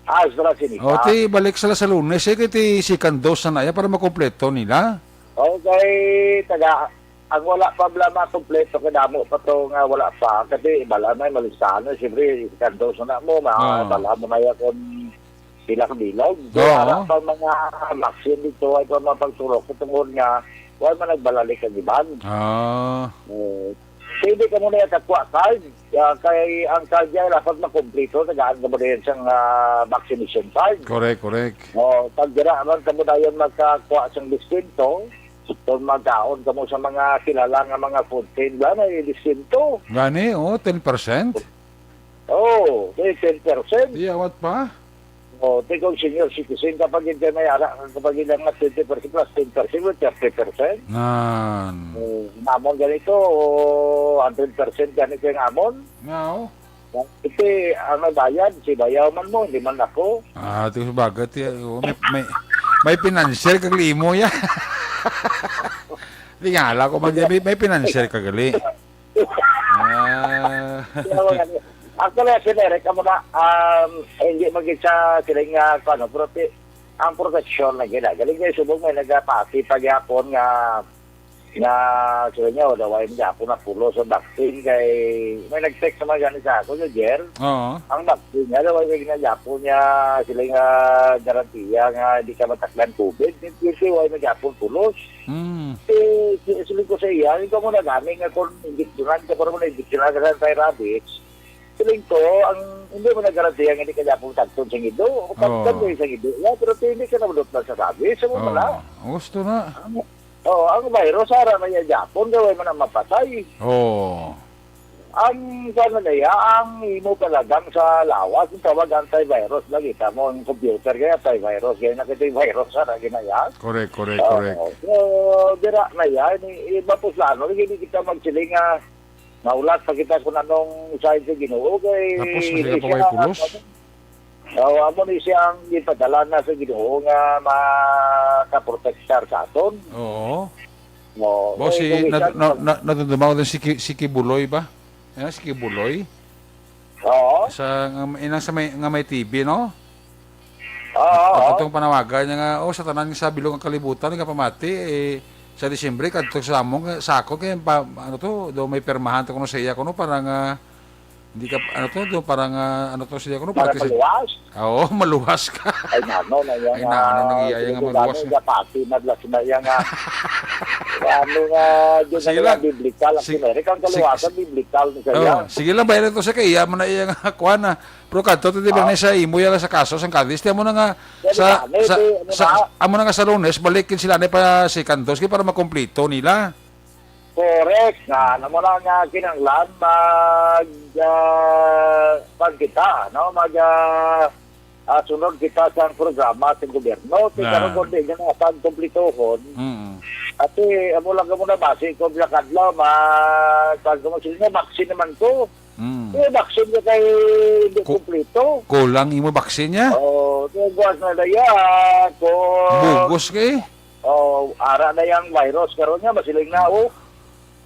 AstraZeneca. O, ti, balik sila sa Lunes, eh, kay ti second dose na iya para makompleto nila. Okay, taga, ang wala pa bala makompleto, kay damo pa to nga wala pa. Kasi bala may malistahan na, siyempre, second dose na mo, ma-, Oo. bala mo na yan kung pila ka bilog. Oo. Kaya ara pa mga vaccine dito, ay pa mga pagturok, tungod nga, wala man nagbalalik ang iban. Ah. Eh, pwede ka muna yung kakwa card. Ah, kay ang card niya, dapat makumpleto, tagaan ka mo na yan sa, ah, vaccination card. Correct, correct. O, pag dira man ka mo na yan magkakuha sa diskwento, kung magkaon ka mo sa mga kilala nga mga food chain, wala na yung diskwento. Gani, oh, ten percent? Oo, may ten percent. Di, awat pa? O, di kung senior citizen, kapag hindi may ara, kapag hindi nga twenty percent plus ten percent, with thirty percent. Nan. O, namon ganito, o, hundred percent ganito yung amon. Nga, oh. Ito, ang nagbayad, si bayaw man mo, hindi man ako. Ah, ito sa bagay, ti, oh, may, may, may financial kag limo ya. Di nga, ala ko man, may, may financial kag gali. Ah. Kaya wala niya. Actually, si Derek, amo na, um, hindi magit sa sila nga, ano, prote-, ang proteksyon na gina. Galing niya, subong may nagapati pagyapon nga, nga, sila niya, wala, wala niya, ako na pulo sa vaccine kay, may nag-text naman gani sa ako, yung Jer. Oo. Ang vaccine niya, wala, wala niya, niya, sila nga, garantiya nga, di ka matakdan COVID. Hindi, wala niya, pulos. Mm. Eh, si-, siling ko sa iya, "Ikaw mo na gani nga kung injeksyonan ka, para mo na injeksyonan ka sa anti-rabies." Siling ko, ang hindi mo na garantiya nga hindi ka gyapon tagton sa ngido. O tagton Oo. mo sa ngido. Ya, pero ti hindi ka na madutlan sa rabies. Sa mo Oo. pala. Gusto na. Ang, oh, ang virus, ara na iya gyapon, gawin mo na mapatay. Oo. Ang, ano na iya, ang imo palagang sa lawas, ang tawag antivirus. Nakita mo, ang computer kaya antivirus. Kaya nakita yung virus, ara, ginaya. Correct, correct, Oo. correct. So, dira na yan. I-, iba po sa ano, hindi kita magsiling nga maulat pa kita kung anong sign sa Ginoo. Kay Tapos, masaya pa siya, may pulos? ano, oo, amo ni siya ang ipadala na sa Ginoo nga makaprotektar sa aton. Oo. Oo. Boss, Eh, si, kung na, isan na, na, natutuma ko din si Ki-, si Kibuloy ba? Yan, si Kibuloy. Oo. Sa, nga, inang sa may, nga may T V, no? Oo, oo. At atong panawagan niya nga, oh, sa tanan sa bilog ang kalibutan, nga pamati, eh, sa Disyembre, kadto sa among, sa ako, kaya pa, ano to, do may permahan to kuno sa iya kuno, para nga, hindi ka, ano to, do, para nga, ano to, sa iya kuno, para sa Nakaluwas? Oo, maluwas ka. Ay, nano na yan, Ay, nano ah, nang iya, iya nga dito maluwas dami nga. Nga pati, madlas na iya nga. Ano nga, dyan Sige na lang. nga, biblikal ang Sige, Amerika. Ang sige, kaluwasan, sige. biblikal na sa Oh, iya. sige lang, bayad to sa kay iya, man na iya nga, kuha na. Pero kadto to, di ba, Ah. na sa imo yan sa kaso, sa Cadiz, di mo na nga, Yan sa, na, sa, ito, ano sa, na? amo na nga sa Lunes, balikin sila na pa second dose, kaya para makumplito nila. Correct. Nga, ano mo na nga, kinanglan, mag, ah, pag kita, no? Mag, ah, ah, sunod kita sa programa sa gobyerno. Kaya Na. karon kung di nga na pagkumplitohon, Mm. ate, amo lang ka muna, basi kung sa kadlaw, mag, pag mo sila, vaccine naman ko. Mm. Eh, vaccine ka kay hindi Ku-, kumplito. Kulang imo vaccine niya? Oo, kaya buwas na daya, ko Bugos kay? Oh, ara na yang virus karon nga, masiling na, oh.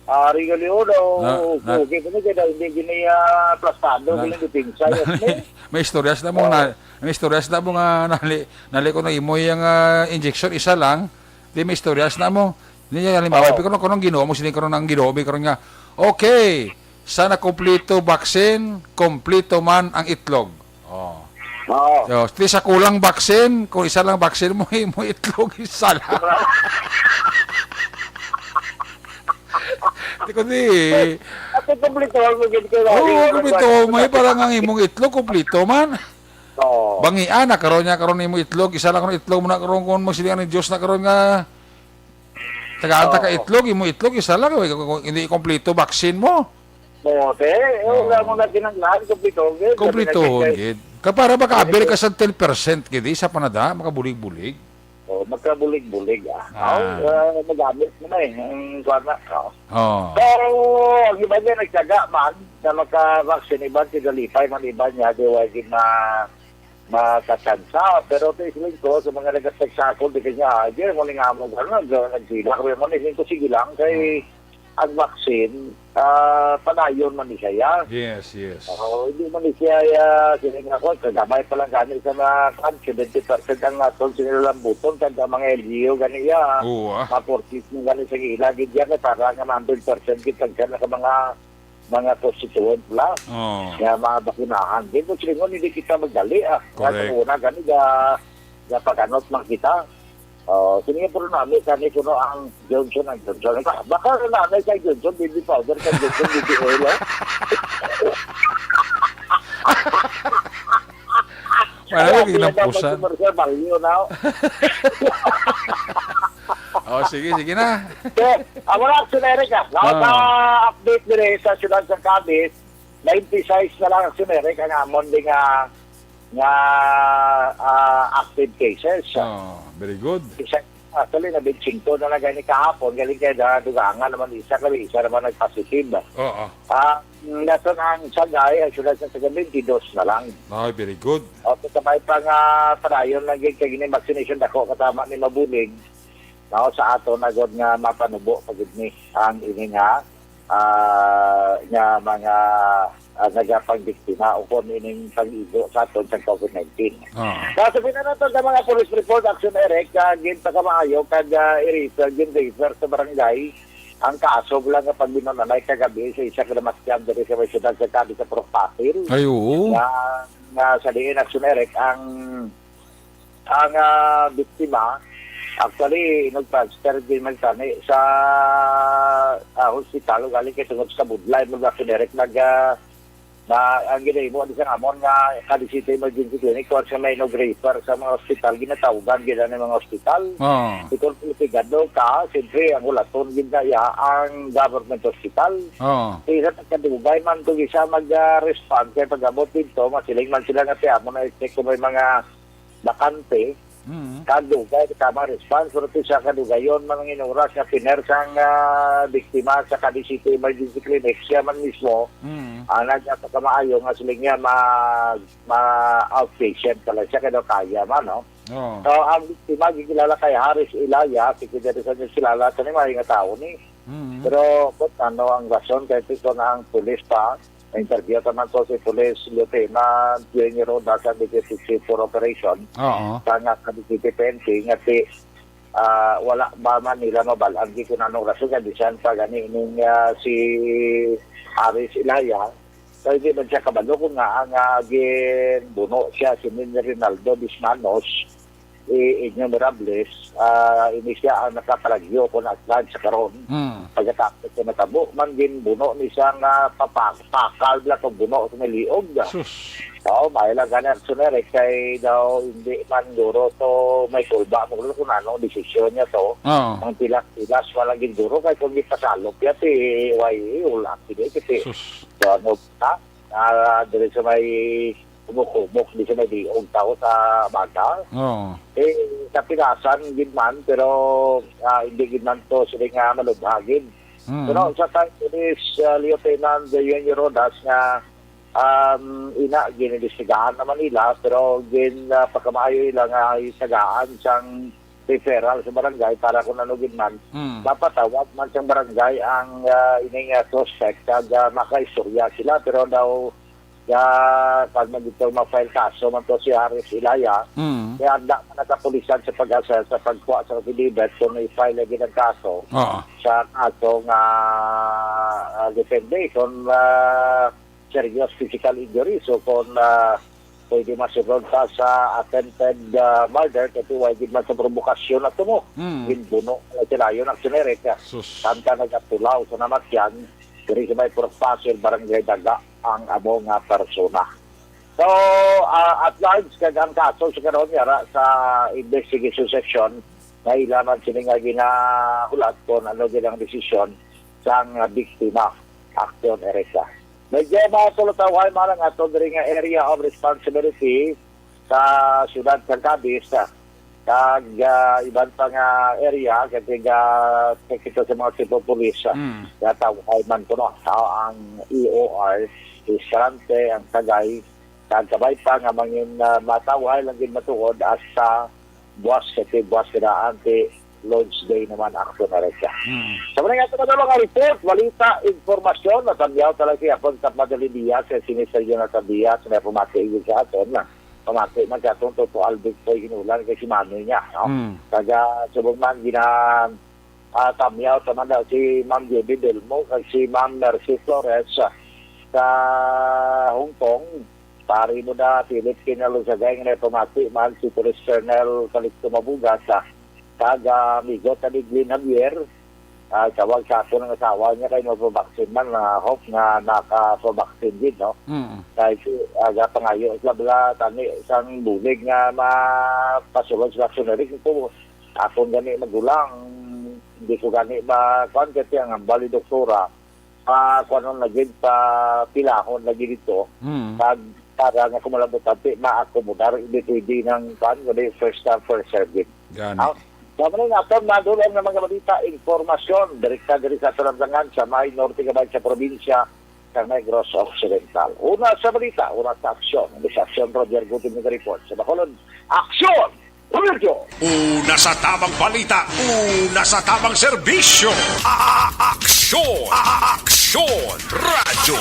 Ari nga liyo daw, Na, na, okay pa ni, kaya hindi gini, ah, plastado, na, hindi pinsa, na, yes, ni. May istorya sa mo Oo. na, may istorya sa mo nga nali, nali ko na imo yang, ah, injection, isa lang. Di may istorya sa mo. Di niya halimbawa, Oo. pero kung anong Ginoo mo, siling karon ang Ginoo, may karon nga, okay, sa nakumplito vaccine, kumplito man ang itlog. Oh. Oo. So, ti sa kulang vaccine, kung isa lang vaccine mo, imo itlog, isa lang. Ti ko di. Ate, kumplito ang gid ko. Oo, kumplito. May parang ang imong itlog, kumplito man. Oo. Bangian na, karon niya, karon imo itlog, isa lang karon itlog mo na karon kung magsiling ang Diyos na karon nga, tagaan ta ka Oo. itlog, imo itlog, isa lang, eh, kung hindi kompleto vaccine mo. Oo, te. Eh, Oo. wala mo na kinanglan, kompleto, gid. Kompleto, Sabi na, gid. Ka para makaabir ka sa ten percent, gid, isa pa na da, makabulig-bulig. Oh, magkabulig-bulig, ah. Ah. Oh, ah, magamit mo na eh. Ang kuwan na. Oh. Oh. So, ang iba niya nagtyaga man na maka-vaccine, iban tigalipay man, iban niya, di wa gid ma makatsansa. Pero ito, isiling ko sa mga nagaspektakol, di kanya, ah, di mo ning amo, gano'n, nag- nagdila ko yung mga isiling ko, sige lang, kay ang vaccine, ah, panayon man ni siya. Yes, yes. Oo, hindi man ni siya, ah, siling ako, kagamay pa lang gani sa mga kan, seventy percent ang aton sinilalambuton, kag ang mga L G U gani, ah, Oo, ah. ma-forces mo gani sa ila, gid yan, eh, para nga ma-hundred percent gid, kag siya na ka mga, mga constituent la, Oh. nga mga bakunahan. Di mo silingon, hindi kita magdali, ah. Correct. Nga una, gani, ga, ga paganot man kita. Oh, sige, pero nami, kani kuno ang Johnson, ang Johnson. Baka, baka na nami kay Johnson, baby powder, kay Johnson, baby oil, oh. Wala, Kaya lagi ng pinagdapat pusan. Commercial value now. Oh, sige, sige na. Okay, amo na, Action Eric, ah. Now, Ah. sa update dire sa siyudad sa Cadiz, ninety-six na lang, Action Eric, ang amon din nga, nga, ah, active cases. Oh, very good. Isa, actually, na twenty-five na lang gani kahapon, galing kay da-, dugangan naman isa, kami isa naman nag-positive. Oo. Ah, nato ang Sagay, ang siyudad sa Sagay, twenty-two na lang. Ay, very good. O, sa may pang, ah, padayon lang gid kay gini vaccination, dako katama ni mabulig. Now, sa ato na gud nga mapanubo pa gid ni ang ini nga, ah, nga mga, ah, nagapangbiktima o kung ining pag-igo sa aton sa COVID nineteen. Ah. Sa sabi na nato sa mga police report, Action Eric, ah, ginpakamaayo kag, ah, i-refer, gin-refer sa barangay ang kaso lang nga pagbinunan ay kagabi sa isa ka namatyan diri sa may siyudad sa Cadiz sa Purok Patil. Ay, oo. Nga, nga sa diin, Action Eric, ang, ang, ah, biktima, actually, nag-transfer din man kani sa, ah, hospital, galing kay tungod sa budlay, mga Action Eric, nag, ah, na, ang ginahimo ni sa amon nga Cadiz City Emergency Clinic, kung sa may nag-refer sa mga hospital, ginatawgan gid ang mga hospital. Oh. Kung pigado ka, siyempre, ang ulaton gid na iya ang government hospital. Oh. Kaya sa pagkadugay man, kung isa mag-respond kay pag-abot dito, masiling man sila nga, "Tiyan mo na, i-check kung may mga bakante." Mm. Kadugay, tama response, pero ito sa kadugayon, mga inuras nga piner sang, ah, biktima sa Cadiz City Emergency Clinic, siya man mismo, Mm. ang nagpakamaayo nga sila niya ma, ma outpatient pala siya, kaya daw kaya man, no? Oh. So, ang biktima, gikilala kay Harris Ilaya, si Kidari sa niya kilala, sa ni mga nga tao ni. Mm. Pero, kung ano ang rason, kaya ito na ang pulis pa, na-interview naman to si Police Lieutenant Jenny Rodas, ang Deputy Chief for Operation, Oo. sa nga sa P N P, nga si, ah, wala ba man nila mabalaan di kung anong rason, nga bisan pa gani ining, ah, si Aris Ilaya, so hindi man siya kabalo kung nga ang, ah, ginbuno siya si Min Rinaldo Bismanos, i Inyo Mirables, ah, ini siya ang nakapalagyo kung atlan sa karon. Mm. Pagkatapos sa natabo, man ginbuno ni siya nga papakal bla pagbuno sa may liog. Sus. Oo, may lang gani, Action Eric, kay daw hindi man guro to may kulba mo kung ano ang desisyon niya to. Oo. Ang pilas-pilas, walang ginduro kay kung gipasalop niya, ti, way, wala, sige, kasi, Sus. so, ano, ha? Ah, diri sa may humok-humok, di sa may liog tao sa baga. Oo. Eh, kapilasan gid man, pero, ah, hindi gid man to sila nga malubha gid. Mm. Pero sa kay Police, ah, Lieutenant Eugenio Rodas nga, um, ina, ginimbestigahan naman nila, pero gin, ah, pagkamaayo nila nga isagaan sang referral sa barangay para kung ano gid man, Mm. mapatawag man sang barangay ang, ah, ining, ah, suspect kag, ah, makaistorya sila, pero daw ya pag magito ma-file kaso man to si Harris Ilaya, Mm. kaya handa man ang kapulisan sa pag-assess sa pagkuha sa affidavit kung i-file lagi ng kaso Oo. sa kaso nga, ah, depende kung, ah, serious physical injuries o kung, ah, pwede masunod pa sa attempted, ah, murder kasi wala gid man sa provokasyon na tumo. Mm. Ginbuno na sila yun ang sinerek. Sus. Samtang nagapulaw sa namatyan, diri sa may Purok Pasil, Barangay Daga, ang amo nga persona. So, ah, at large, kag ang kaso sa karon yara sa investigation section, nailaman sini nga ginahulat kung ano gid ang desisyon sang biktima, Action Erica. Medyo mga tulutawhay, mga nga ato diri nga area of responsibility sa siyudad sa Cadiz, ah, kag, ah, iban pa nga area, kag, ah, kita sa mga chief of police, ah, Mm. natawhay man kuno, ah, ang E O R, Escalante, ang Tagay, kag kabay pa nga mangin, ah, matawhay lang gid matuod hasta buwas, sa buwas nga anti-launch day naman, aksyon na rin siya. Mm. Sa mga nga mga report, balita, impormasyon, natamyaw talaga siya pag sa madaling diya sa sinistra yun na sa diya, sa may pamati sa aton, na pamati man sa aton, Toto Alvin Poy Hinulan, kay si mami niya, no? Mm. Taga subong man, gina-, ah, tamyaw, tama na, si Ma'am J B Belmo, kag si Ma'am Mercy Flores, ah, sa Hong Kong. Pari mo na, Philip Kinaluzagay, nga pamati man, si Police Colonel Calixto Mabugas, ah, kag, ah, amigo ta ni Glenn Javier, ah, tawag sa akon ang asawa niya kay mapabaksin man, ah, hope nga nakapabaksin din, no? Mm. Kay si, aga pangayo sila bala, tani, isang bulig nga mapasulod sa vaccine. Ako, akon gani magulang, hindi ko gani ma-, kuwan, kasi ang hambal ni doktora, pa, kuwanon na gid, pa pilahon na gid ito. Mm. Pag, para nga kung malabot ang ti-, maakomodar, hindi pwede ng, kuwan, kundi first come, first serve gid. Gani. Ah, sa mga nga, Tom, nadulong na mga balita, impormasyon, direkta diri sa Talandangan, sa may norte nga bahin sa probinsya sa Negros Occidental. Una sa balita, una sa aksyon. Ang sa aksyon, Roger Gutim, nag-report. Sa Bacolod, aksyon! Radyo! Una sa tamang balita, una sa tamang serbisyo. A-, a-, aksyon! A-, a-, aksyon! Radyo!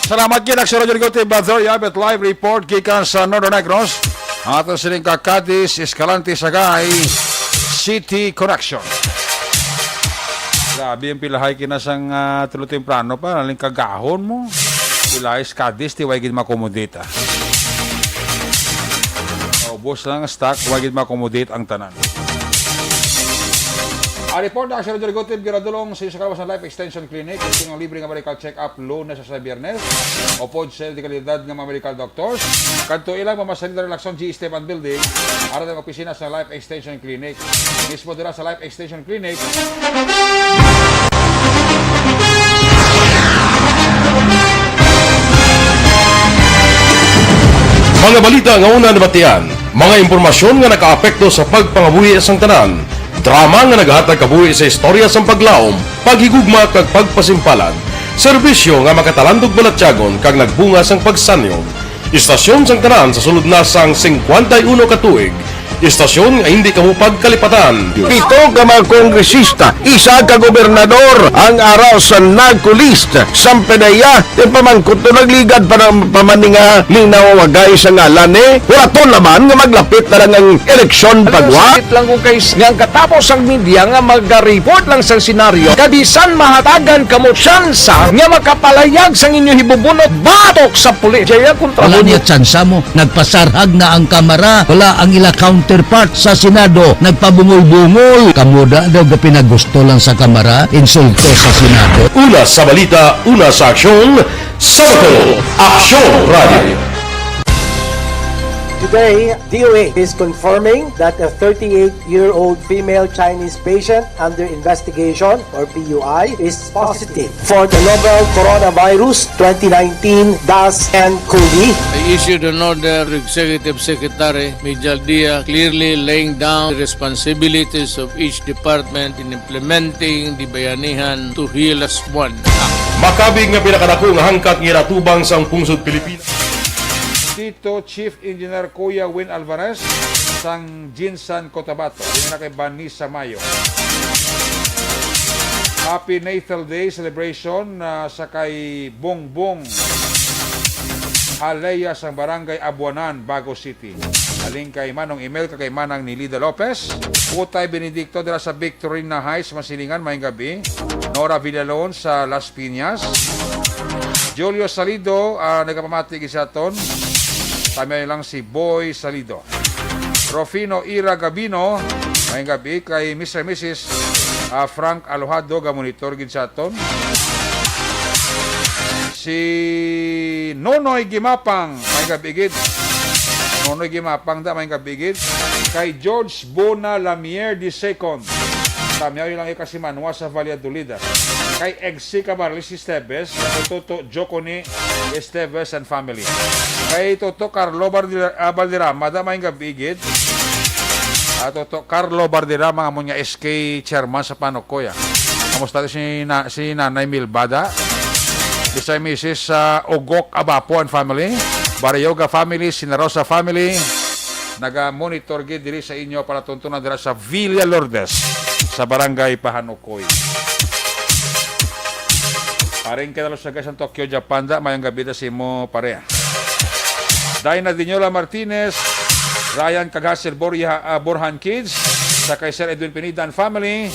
Salamat gid, Aksyon Radyo Negros, Badoria, with live report gikan sa Northern Negros. Ang aton sining ka Cadiz, Escalante, Sagay, City Connection. Grabe ang pilahay kina sang, ah, tulo temprano pa, naling kagahon mo. Pilahay sa Cadiz, ti way gid makomodita. Ubos lang ang stock, way gid makomodate ang tanan. Ang report na Aksyon Radyo Negros, giradulong sa inyo sa kalabasan Life Extension Clinic. Gusto nga libre nga medical check-up, Lunes sa Biyernes. Upod sa dekalidad nga mga medical doctors. Kadto ilang mamasalida relaksyon, G Esteban Building. Ara ang opisina sa Life Extension Clinic. Mismo dira sa Life Extension Clinic. Mga balita nga una nabatian, mga impormasyon nga nakaapekto sa pagpangabuhi sang tanan, drama nga naghatag kabuhi sa istorya sang paglaom, paghigugma kag pagpasimpalan, serbisyo nga makatalandog balatyagon kag nagbunga sang pagsanyog. Istasyon sang tanan sa sulod na sang singkwenta y uno ka tuig. Istasyon nga hindi kamo pagkalipatan. Pito ka mga kongresista, isa ka gobernador ang ara sa NAGCO list. Sampe na iya, ti pamangkot to nagligad pa ng pamaninga ni nawawagay sa ngalan ni. Wala to laman nga maglapit na lang ang eleksyon pagwa. Sakit lang kung kay s-, nga ang katapos ang media nga mag-report lang sa senaryo, kabisan mahatagan kamo tsansa nga makapalayag sang inyo hibubunot batok sa pulis. Jaya kontra Wala mo. Niya tsansa mo. Nagpasarhag na ang Kamara. Wala ang ila counterpart sa Senado. Nagpabungol-bungol. Kamo da daw ga pinagusto lang sa Kamara, insulto sa Senado. Una sa balita, una sa aksyon, Sabado, Aksyon Radio. Today, D O H is confirming that a thirty-eight-year-old female Chinese patient under investigation, or P U I, is positive for the novel coronavirus twenty nineteen dash N cov. I issued an order to Executive Secretary Mijal Dia, clearly laying down the responsibilities of each department in implementing the Bayanihan to Heal Us One Act. Makabig nga pinakadako nga hangkat nga ginatubang sang pungsod Pilipinas. Tito Chief Engineer Kuya Win Alvarez sang Jinsan, Cotabato. Yun na kay Vanessa Mayo. Happy Natal Day celebration, ah, sa kay Bongbong Halaya sang Barangay Abuanan, Bago City. Halin kay Manong Emel kag kay Manang Nilida Lopez. Utay Benedicto dira sa Victorina Heights, Masilingan, maayong gabi. Nora Villalon sa Las Piñas. Julio Salido, ah, nagapamati gid sa aton. Tamyaw lang si Boy Salido. Rufino Ira Gabino, maayong gabi kay Mister Missus, ah, Frank Alojado, ga-monitor gid sa aton. Si Nonoy Gimapang, maayong gabi gid. Nonoy Gimapang da, maayong gabi gid. Kay George Bona Lamier the second. Tamyaw lang yung kasimanwa sa Valladolid. Kay Egsi Cabarles Esteves, kay Toto Joconi Esteves and family. Kay Toto Carlo Bardi-, ah, Balderrama, da, maayong gabi gid. Ah, Toto Carlo Barderrama, nga amon nga S K chairman sa Panukoy, ah. Kamusta si na-, si Nanay Milbada? Bisay Misis, ah, Ugok Abapo and family. Barrioga family, Sinarosa family. Naga-monitor gid diri sa inyo palatuntunan dira sa Villa Lourdes, sa Barangay Pahanukoy. Paring Kinalusaga sa Tokyo, Japan, da, maayong gabi da sa imo, pare. Dina Diniola Martinez, Ryan Kaghasil Borja, ah, Borjan Kids, sa kay Sir Edwin Pineda and family,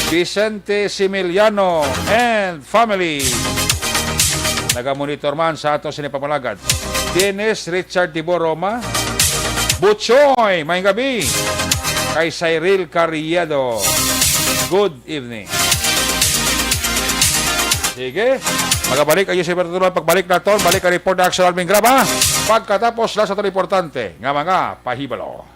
Vicente Similiano and family. Naga-monitor man sa ato sini pamalagat. Dennis Richard Tibo Roma, Buchoy, maayong gabi. Kay Cyril Carriedo, good evening. Sige, magabalik ang Yusuf Bertutulan. Pagbalik naton, balik ang report na Action Alvin Graba. Pagkatapos lang sa itong importante nga mga pahibalo.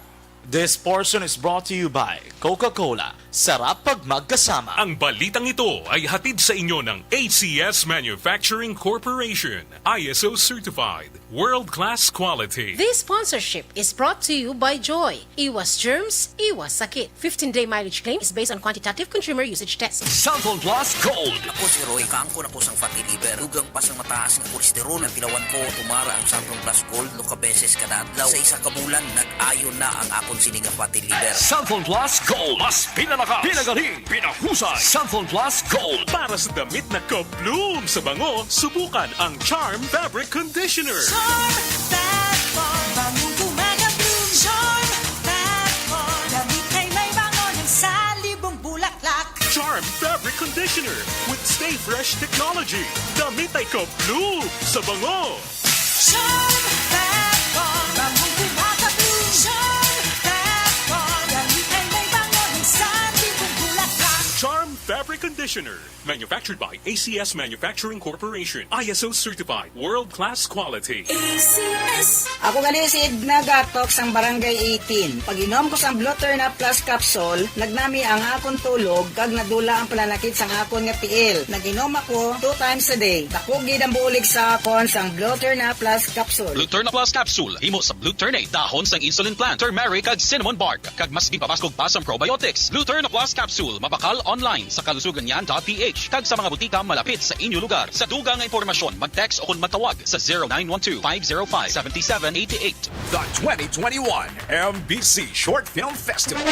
This portion is brought to you by Coca-Cola. Sarap pag magkasama. Ang balitang ito ay hatid sa inyo ng A C S Manufacturing Corporation, I S O certified, world-class quality. This sponsorship is brought to you by Joy. Iwas germs, iwas sakit. Fifteen-day mileage claim is based on quantitative consumer usage test. Santon Plus Gold. Ako si Roy. Kaangkon ako sang fatty liver. Dugang pa sang mataas nga kolesterol. Ang tilawan ko, tumara ang Santon Plus Gold, duha ka beses kada adlaw. Sa isa ka bulan, nag-ayo na ang akon sini nga fatty liver. Santon Plus Gold. Mas pinalakas, pinagaling, pinahusay. Santon Plus Gold. Para sa damit na ka-bloom sa bango, subukan ang Charm Fabric Conditioner. Charm Fat Foam, bangong gumagabloom. Charm Fat Foam, damit ay may bango ng salibong bulaklak. Charm Fabric Conditioner with Stay Fresh Technology. Damit ay ka-bloom sa bango. Charm Fat Foam, bangong gumagabloom. Charm Fat Foam, damit ay may bango ng salibong bulaklak. Charm Fabric Conditioner. Manufactured by A C S Manufacturing Corporation. I S O certified. World-class quality. A C S. Ako gali si Edna Gatok sang Barangay eighteen. Pag-inom ko sang Blue Turn Up Plus capsule, nagnami ang akon tulog kag nadula ang pananakit sang akon nga tiil. Nag-inom ako two times a day. Dako gid ang bulig sa akon sang Blue Turn Up Plus capsule. Blue Turn Up Plus capsule, himo sa Blue Turnate, dahon sang insulin plant, turmeric, kag cinnamon bark. Kag mas ginpabaskog pa sang probiotics. Blue Turn Plus Capsule, mabakal online sa kalusugan niyan dot P H kag sa mga butika malapit sa inyo lugar. Sa dugang nga impormasyon, mag-text o kon magtawag sa zero nine one two, five zero five, seven seven eight eight. The twenty twenty-one M B C Short Film Festival.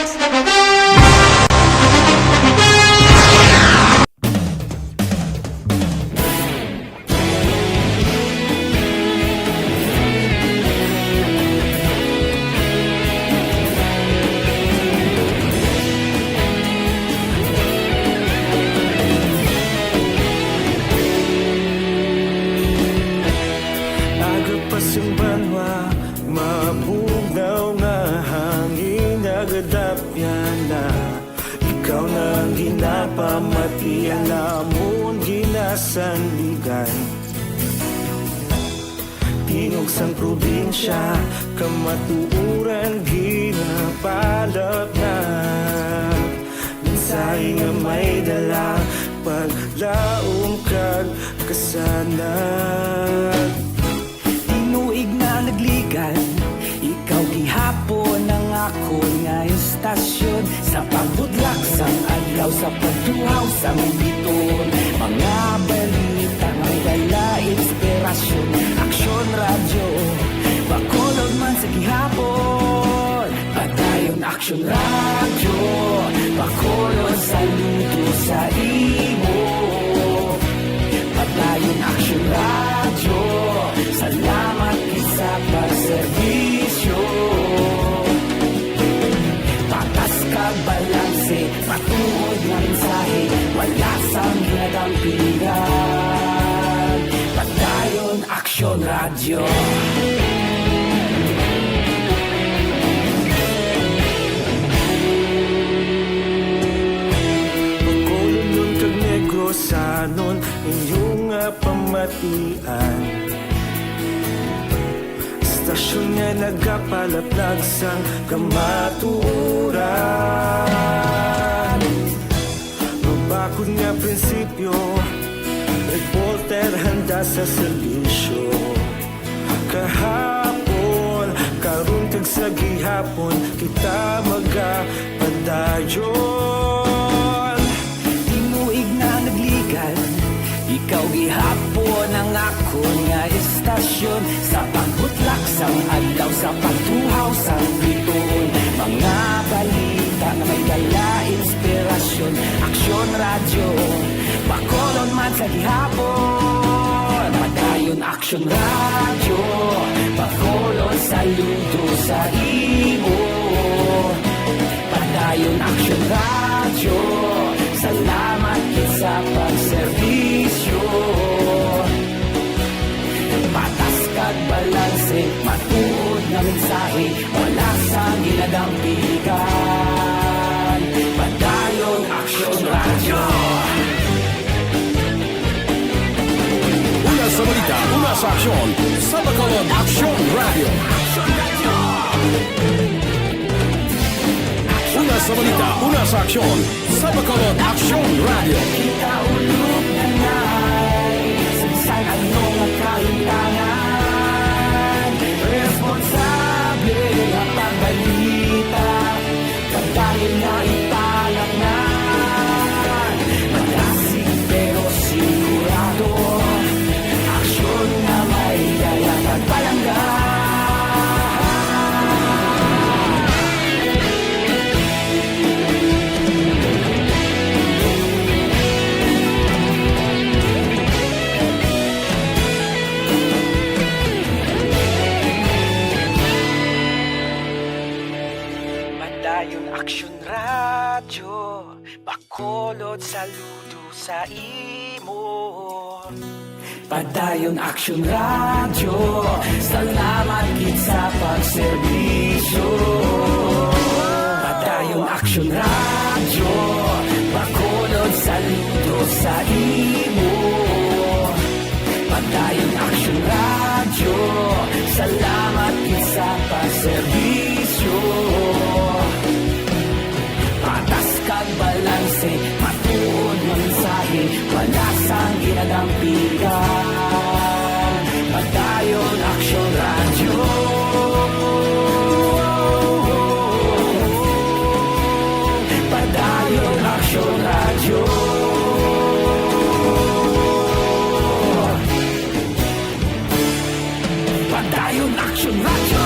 Aga pa sing banwa, mabugnaw nga hangin, nagadapyan na. Ikaw na ang ginapamatian namon ginasandigan. Tingog sang probinsya, kamatuoran ginapalapnag. Mensahe nga may dala, paglaom kag kasanag. Tinuig na nagligan, ikaw gihapon ang akon nga istasyon. Sa pagbudlak sang adlaw, sa pagduhaw sang biton, mga balita may dala inspirasyon. Aksyon Radyo, Bacolod man sa gihapon. Padayon Aksyon Radyo, Bacolod, saludo sa imo. Padayon Aksyon Radyo, salamat gid sa pagserbisyo. Patas kag balanse, matuod nga mensahe, wala sang ginadampingan. Padayon Aksyon Radyo. Bacolodnon kag Negrosanon, inyo nga pamatian. Istasyon nga nagapalaplag sang kamatuoran. Yo, reporter handa sa serbisyo. Kahapon, karon kag sa gihapon, kita magapadayon. Tinuig na nagligan, ikaw gihapon ang akon nga istasyon. Sa pagbutlak sang adlaw, sa pagtuhaw sang bituon, mga balita nga may dala inspirasyon. Aksyon Radyo, Bacolod man sa gihapon. Padayon Aksyon Radyo, Bacolod, saludo sa imo. Padayon Aksyon Radyo, salamat gid sa pagserbisyo. Patas kag balanse, matuod nga mensahe, wala sang ginadampigan. Padayon Aksyon Radyo. Una sa balita, una sa aksyon, sa Bacolod Aksyon Radyo. Una sa balita, una sa aksyon, sa Bacolod Aksyon Radyo. Kita ulog na nai, sa bisan ano nga kahimtangan, responsable nga pagbalita, pagdahil nga ipalatnan, malasig pero sigurado, aksyon nga may dala kag palangga. Padayon Aksyon Radyo, Bacolod, saludo sa imo. Padayon Aksyon Radyo, salamat gid sa pagserbisyo. Padayon Aksyon Radyo, Bacolod, saludo sa imo. Padayon Aksyon Radyo, salamat gid sa pagserbisyo. Patas kag balanse, matuod nga mensahe, wala sang ginadampigan. Padayon Aksyon Radyo. Padayon Aksyon Radyo. Padayon Aksyon Radyo.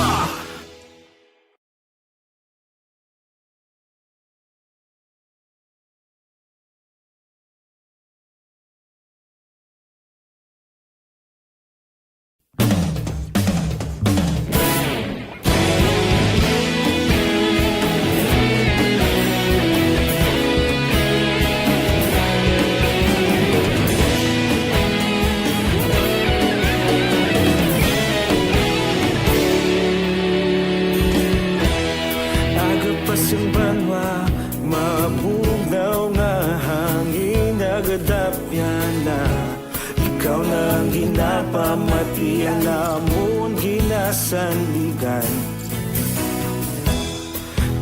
Aga pa sing banwa, mabugnaw nga hangin nagadapyan na. Ikaw na ang ginapamati, ang amon ginasandigan.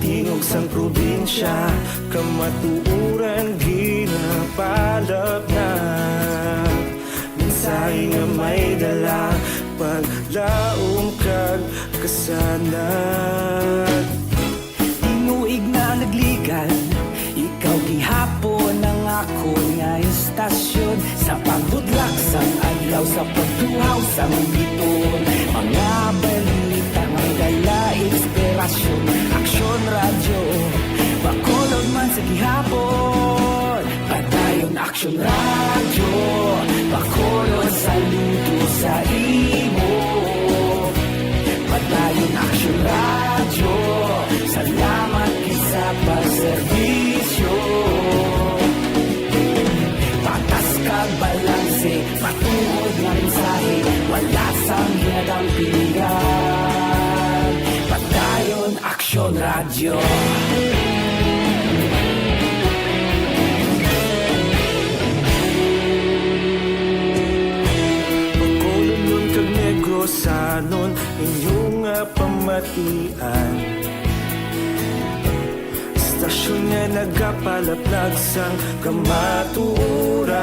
Tingog sang probinsya, kamatuoran ginapalapnag. Mensahe nga may dala, paglaom kag kasanag. Tinuig na nagligan, ikaw gihapon ang akon nga istasyon. Sa pagbudlak sang adlaw, sa pagtuhaw sang bituon, mga balita nga may dala inspirasyon. Aksyon Radyo, Bacolod man sa gihapon. Padayon Aksyon Radyo, Bacolod, saludo sa imo. Padayon Aksyon Radyo, salamat gid sa pagserbisyo. Patas kag balanse, matuod nga mensahe, wala sang ginadampigan. Padayon Aksyon Radyo. Bacolodnon kag Negrosanon, inyo nga pamatian. Sa Stasyon nga nagapalaplag sang kamatuoran.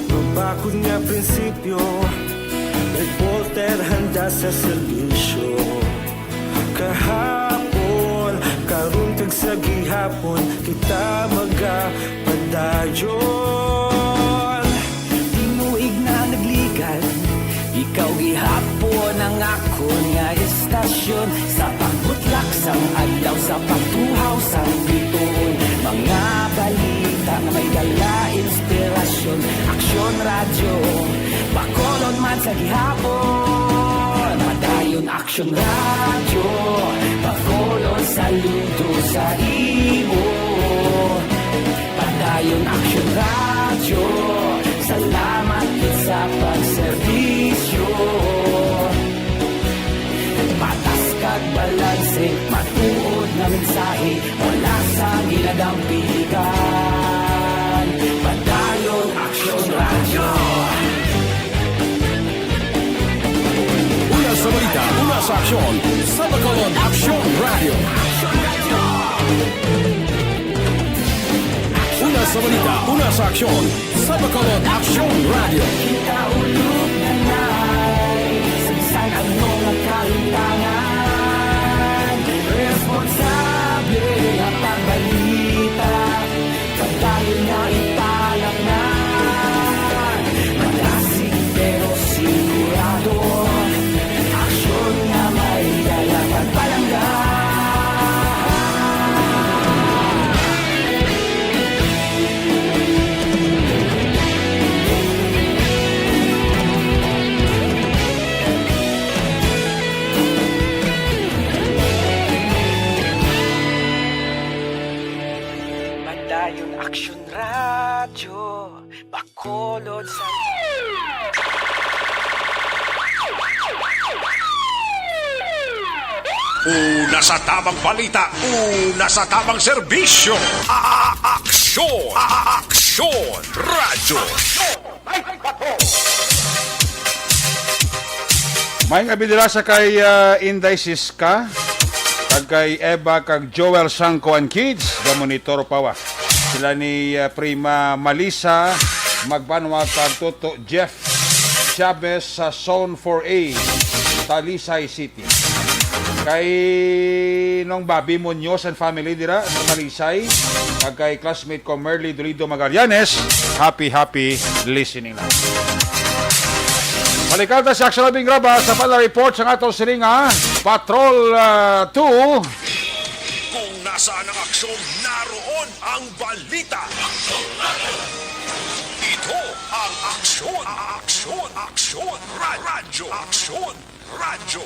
Mabakod nga prinsipyo, reporter handa sa serbisyo. Kahapon, karon kag sa gihapon, kita magapadayon. Tinuig na nagligad, ikaw gihapon ang akon nga istasyon. Sa pagbutlak sang adlaw, sa pagtuhaw sang bituon, mga balita nga may dala inspirasyon. Aksyon Radyo, Bacolod man sa gihapon. Padayon Aksyon Radyo, Bacolod, saludo sa imo. Padayon Aksyon Radyo, salamat gid sa pagserbisyo. Patas kag balanse, matuod nga mensahe, wala sang ginadampigan. Padayon Aksyon Radyo. Una sa balita, una sa aksyon, sa Bacolod Aksyon Radyo. Una sa balita, una sa aksyon, sa Bacolod Aksyon Radyo. Kita ulog na nai, sa bisan ano nga kahitangan, responsable nga pagbalita. Padayon nga ipalaknag, madasig pero sigurado, aksyon nga may dala pagpalangga. Padayon Aksyon Radyo, Bacolod sa Una sa tamang balita, una sa tamang serbisyo. A-, a-, aksyon, a-, aksyon, radyo. Maayong abi dira sa kay, ah, Inday Siska, kag kay Eva, kag Joel Sangko and kids, ga monitor pa wa. Sila ni, ah, Prima Malisa Magbanwa, kag Toto Jeff Chavez sa Zone four A, Talisay City. Kay Nong Bobby Muñoz and family dira sa Talisay, kag kay classmate ko Merly Dolido Magallanes, happy, happy listening lang. Balikan ta si Aksyon Alvin Graba sa final report sang ato sini nga Patrol, ah, two. Kung nasaan ang aksyon, naroon ang balita. Ito ang Aksyon, Aksyon, Aksyon, Ra-, Radyo, Aksyon, Radyo.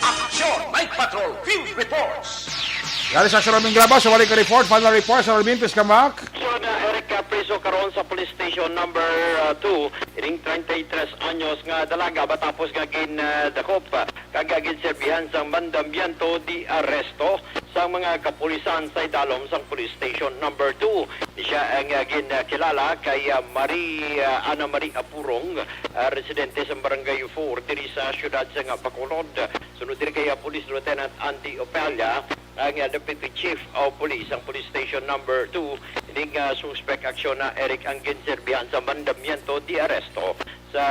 Aksyon! Night Patrol Field Reports! Yari sa Aksyon Alvin Graba, sa wali ka report, final report, sa Alvin, please come back. So na Eric, ah, priso karon sa Police Station Number, ah, two, ining treinta y tres anyos nga dalaga matapos nga gin, ah, dakop, ah, kag, ah, ginserbihan sang mandamiento de arresto sang mga kapulisan sa idalom sang Police Station Number two. Siya ang, ah, gin, ah, kilala kay, ah, Marie, ah, Ana Marie Apurong, ah, residente sa Barangay four diri sa siyudad sang Bacolod. Sunod diri kay, ah, Police Lieutenant Andy Opella, ang, ah, Deputy Chief of Police sang Police Station Number two, ining, ah, suspek aksyon na Eric ang ginserbihan sa mandamiento de arresto sa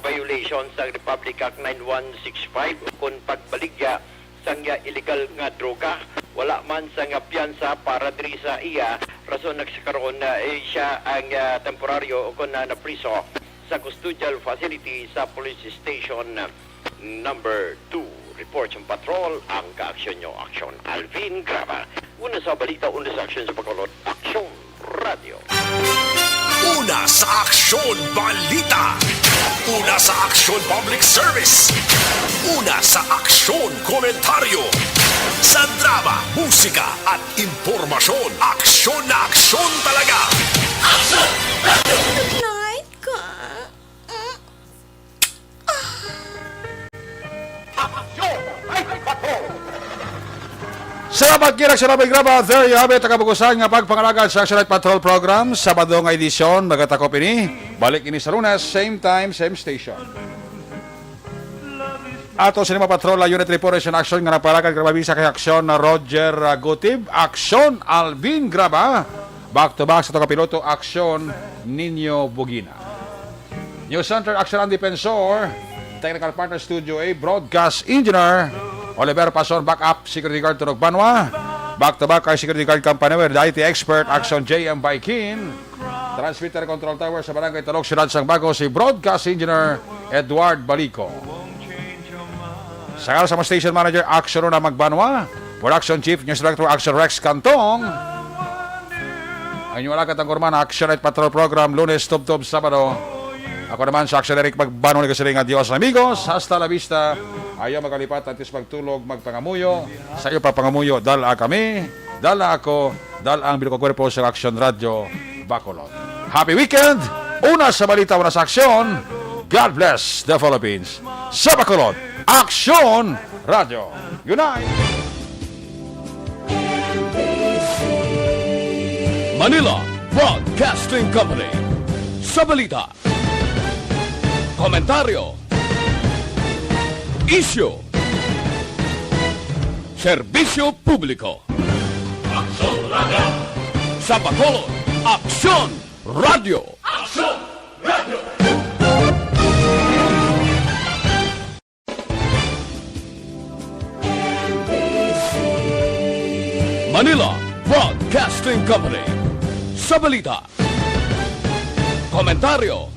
violation sa Republic Act nine one six five, ukon pagbaligya sang, ah, illegal nga droga. Wala man sang, ah, piyansa para diri sa iya, rason nga sa karon, ah, eh, siya ang, ah, temporaryo ukon na napriso sa custodial facility sa Police Station Number two. Report sang patrol, ang kaaksyon nyo, Aksyon Alvin Graba. Una sa balita, una sa aksyon sa Bacolod, Aksyon Radyo. Una sa aksyon, balita. Una sa aksyon, public service. Una sa aksyon, komentaryo. Sa drama, musika, at impormasyon, aksyon na aksyon talaga. Aksyon Radyo! Good night, ka. Salamat kira sa Rabay Graba. There you have it, ang kabukusan nga pagpangalagad sa Action Night Patrol Program. Sabado nga edisyon, magatakop ini. Balik ini sa Lunes, same time, same station. Ato sa lima patrol, ah, unit report sa aksyon nga napalakad, Graba Bisa kay aksyon na Roger, ah, Gutib, aksyon Alvin Graba. Back to back sa ato ka piloto, aksyon Nino Bugina. News Center, aksyon ang Defensor. Technical partner, Studio A, broadcast engineer Oliver Pason, backup security guard, Tunog Banwa. Back to back kay security guard company with I T expert, aksyon J M Baikin. Transmitter control tower sa Barangay Talok, Siyudad sang Bago, si broadcast engineer Edward Balico. Sa ngalan sa mga station manager, Action Rona Magbanwa. Production chief, news director, Action Rex Cantong. Ang inyong alagad ang kurman, Action Night Patrol Program, Lunes, Tubtob, Sabado. Ako naman sa Action Eric Magbanwa, nagasiling nga, Dios amigos, hasta la vista. Ayaw magalipat, antes magtulog, magpangamuyo. Sa iyo pa pangamuyo, dala kami, dala ako, dala ang bilog nga kwerpo sa Action Radio Bacolod. Happy weekend! Una sa balita, una sa aksyon. God bless the Philippines. Sa Bacolod, Aksyon Radio. Unite! Manila Broadcasting Company. Sa balita, komentaryo, isyu, serbisyo publiko. Aksyon Radio. Sa Bacolod, Aksyon Radio. Aksyon Radio. Manila Broadcasting Company. Sa balita, komentaryo,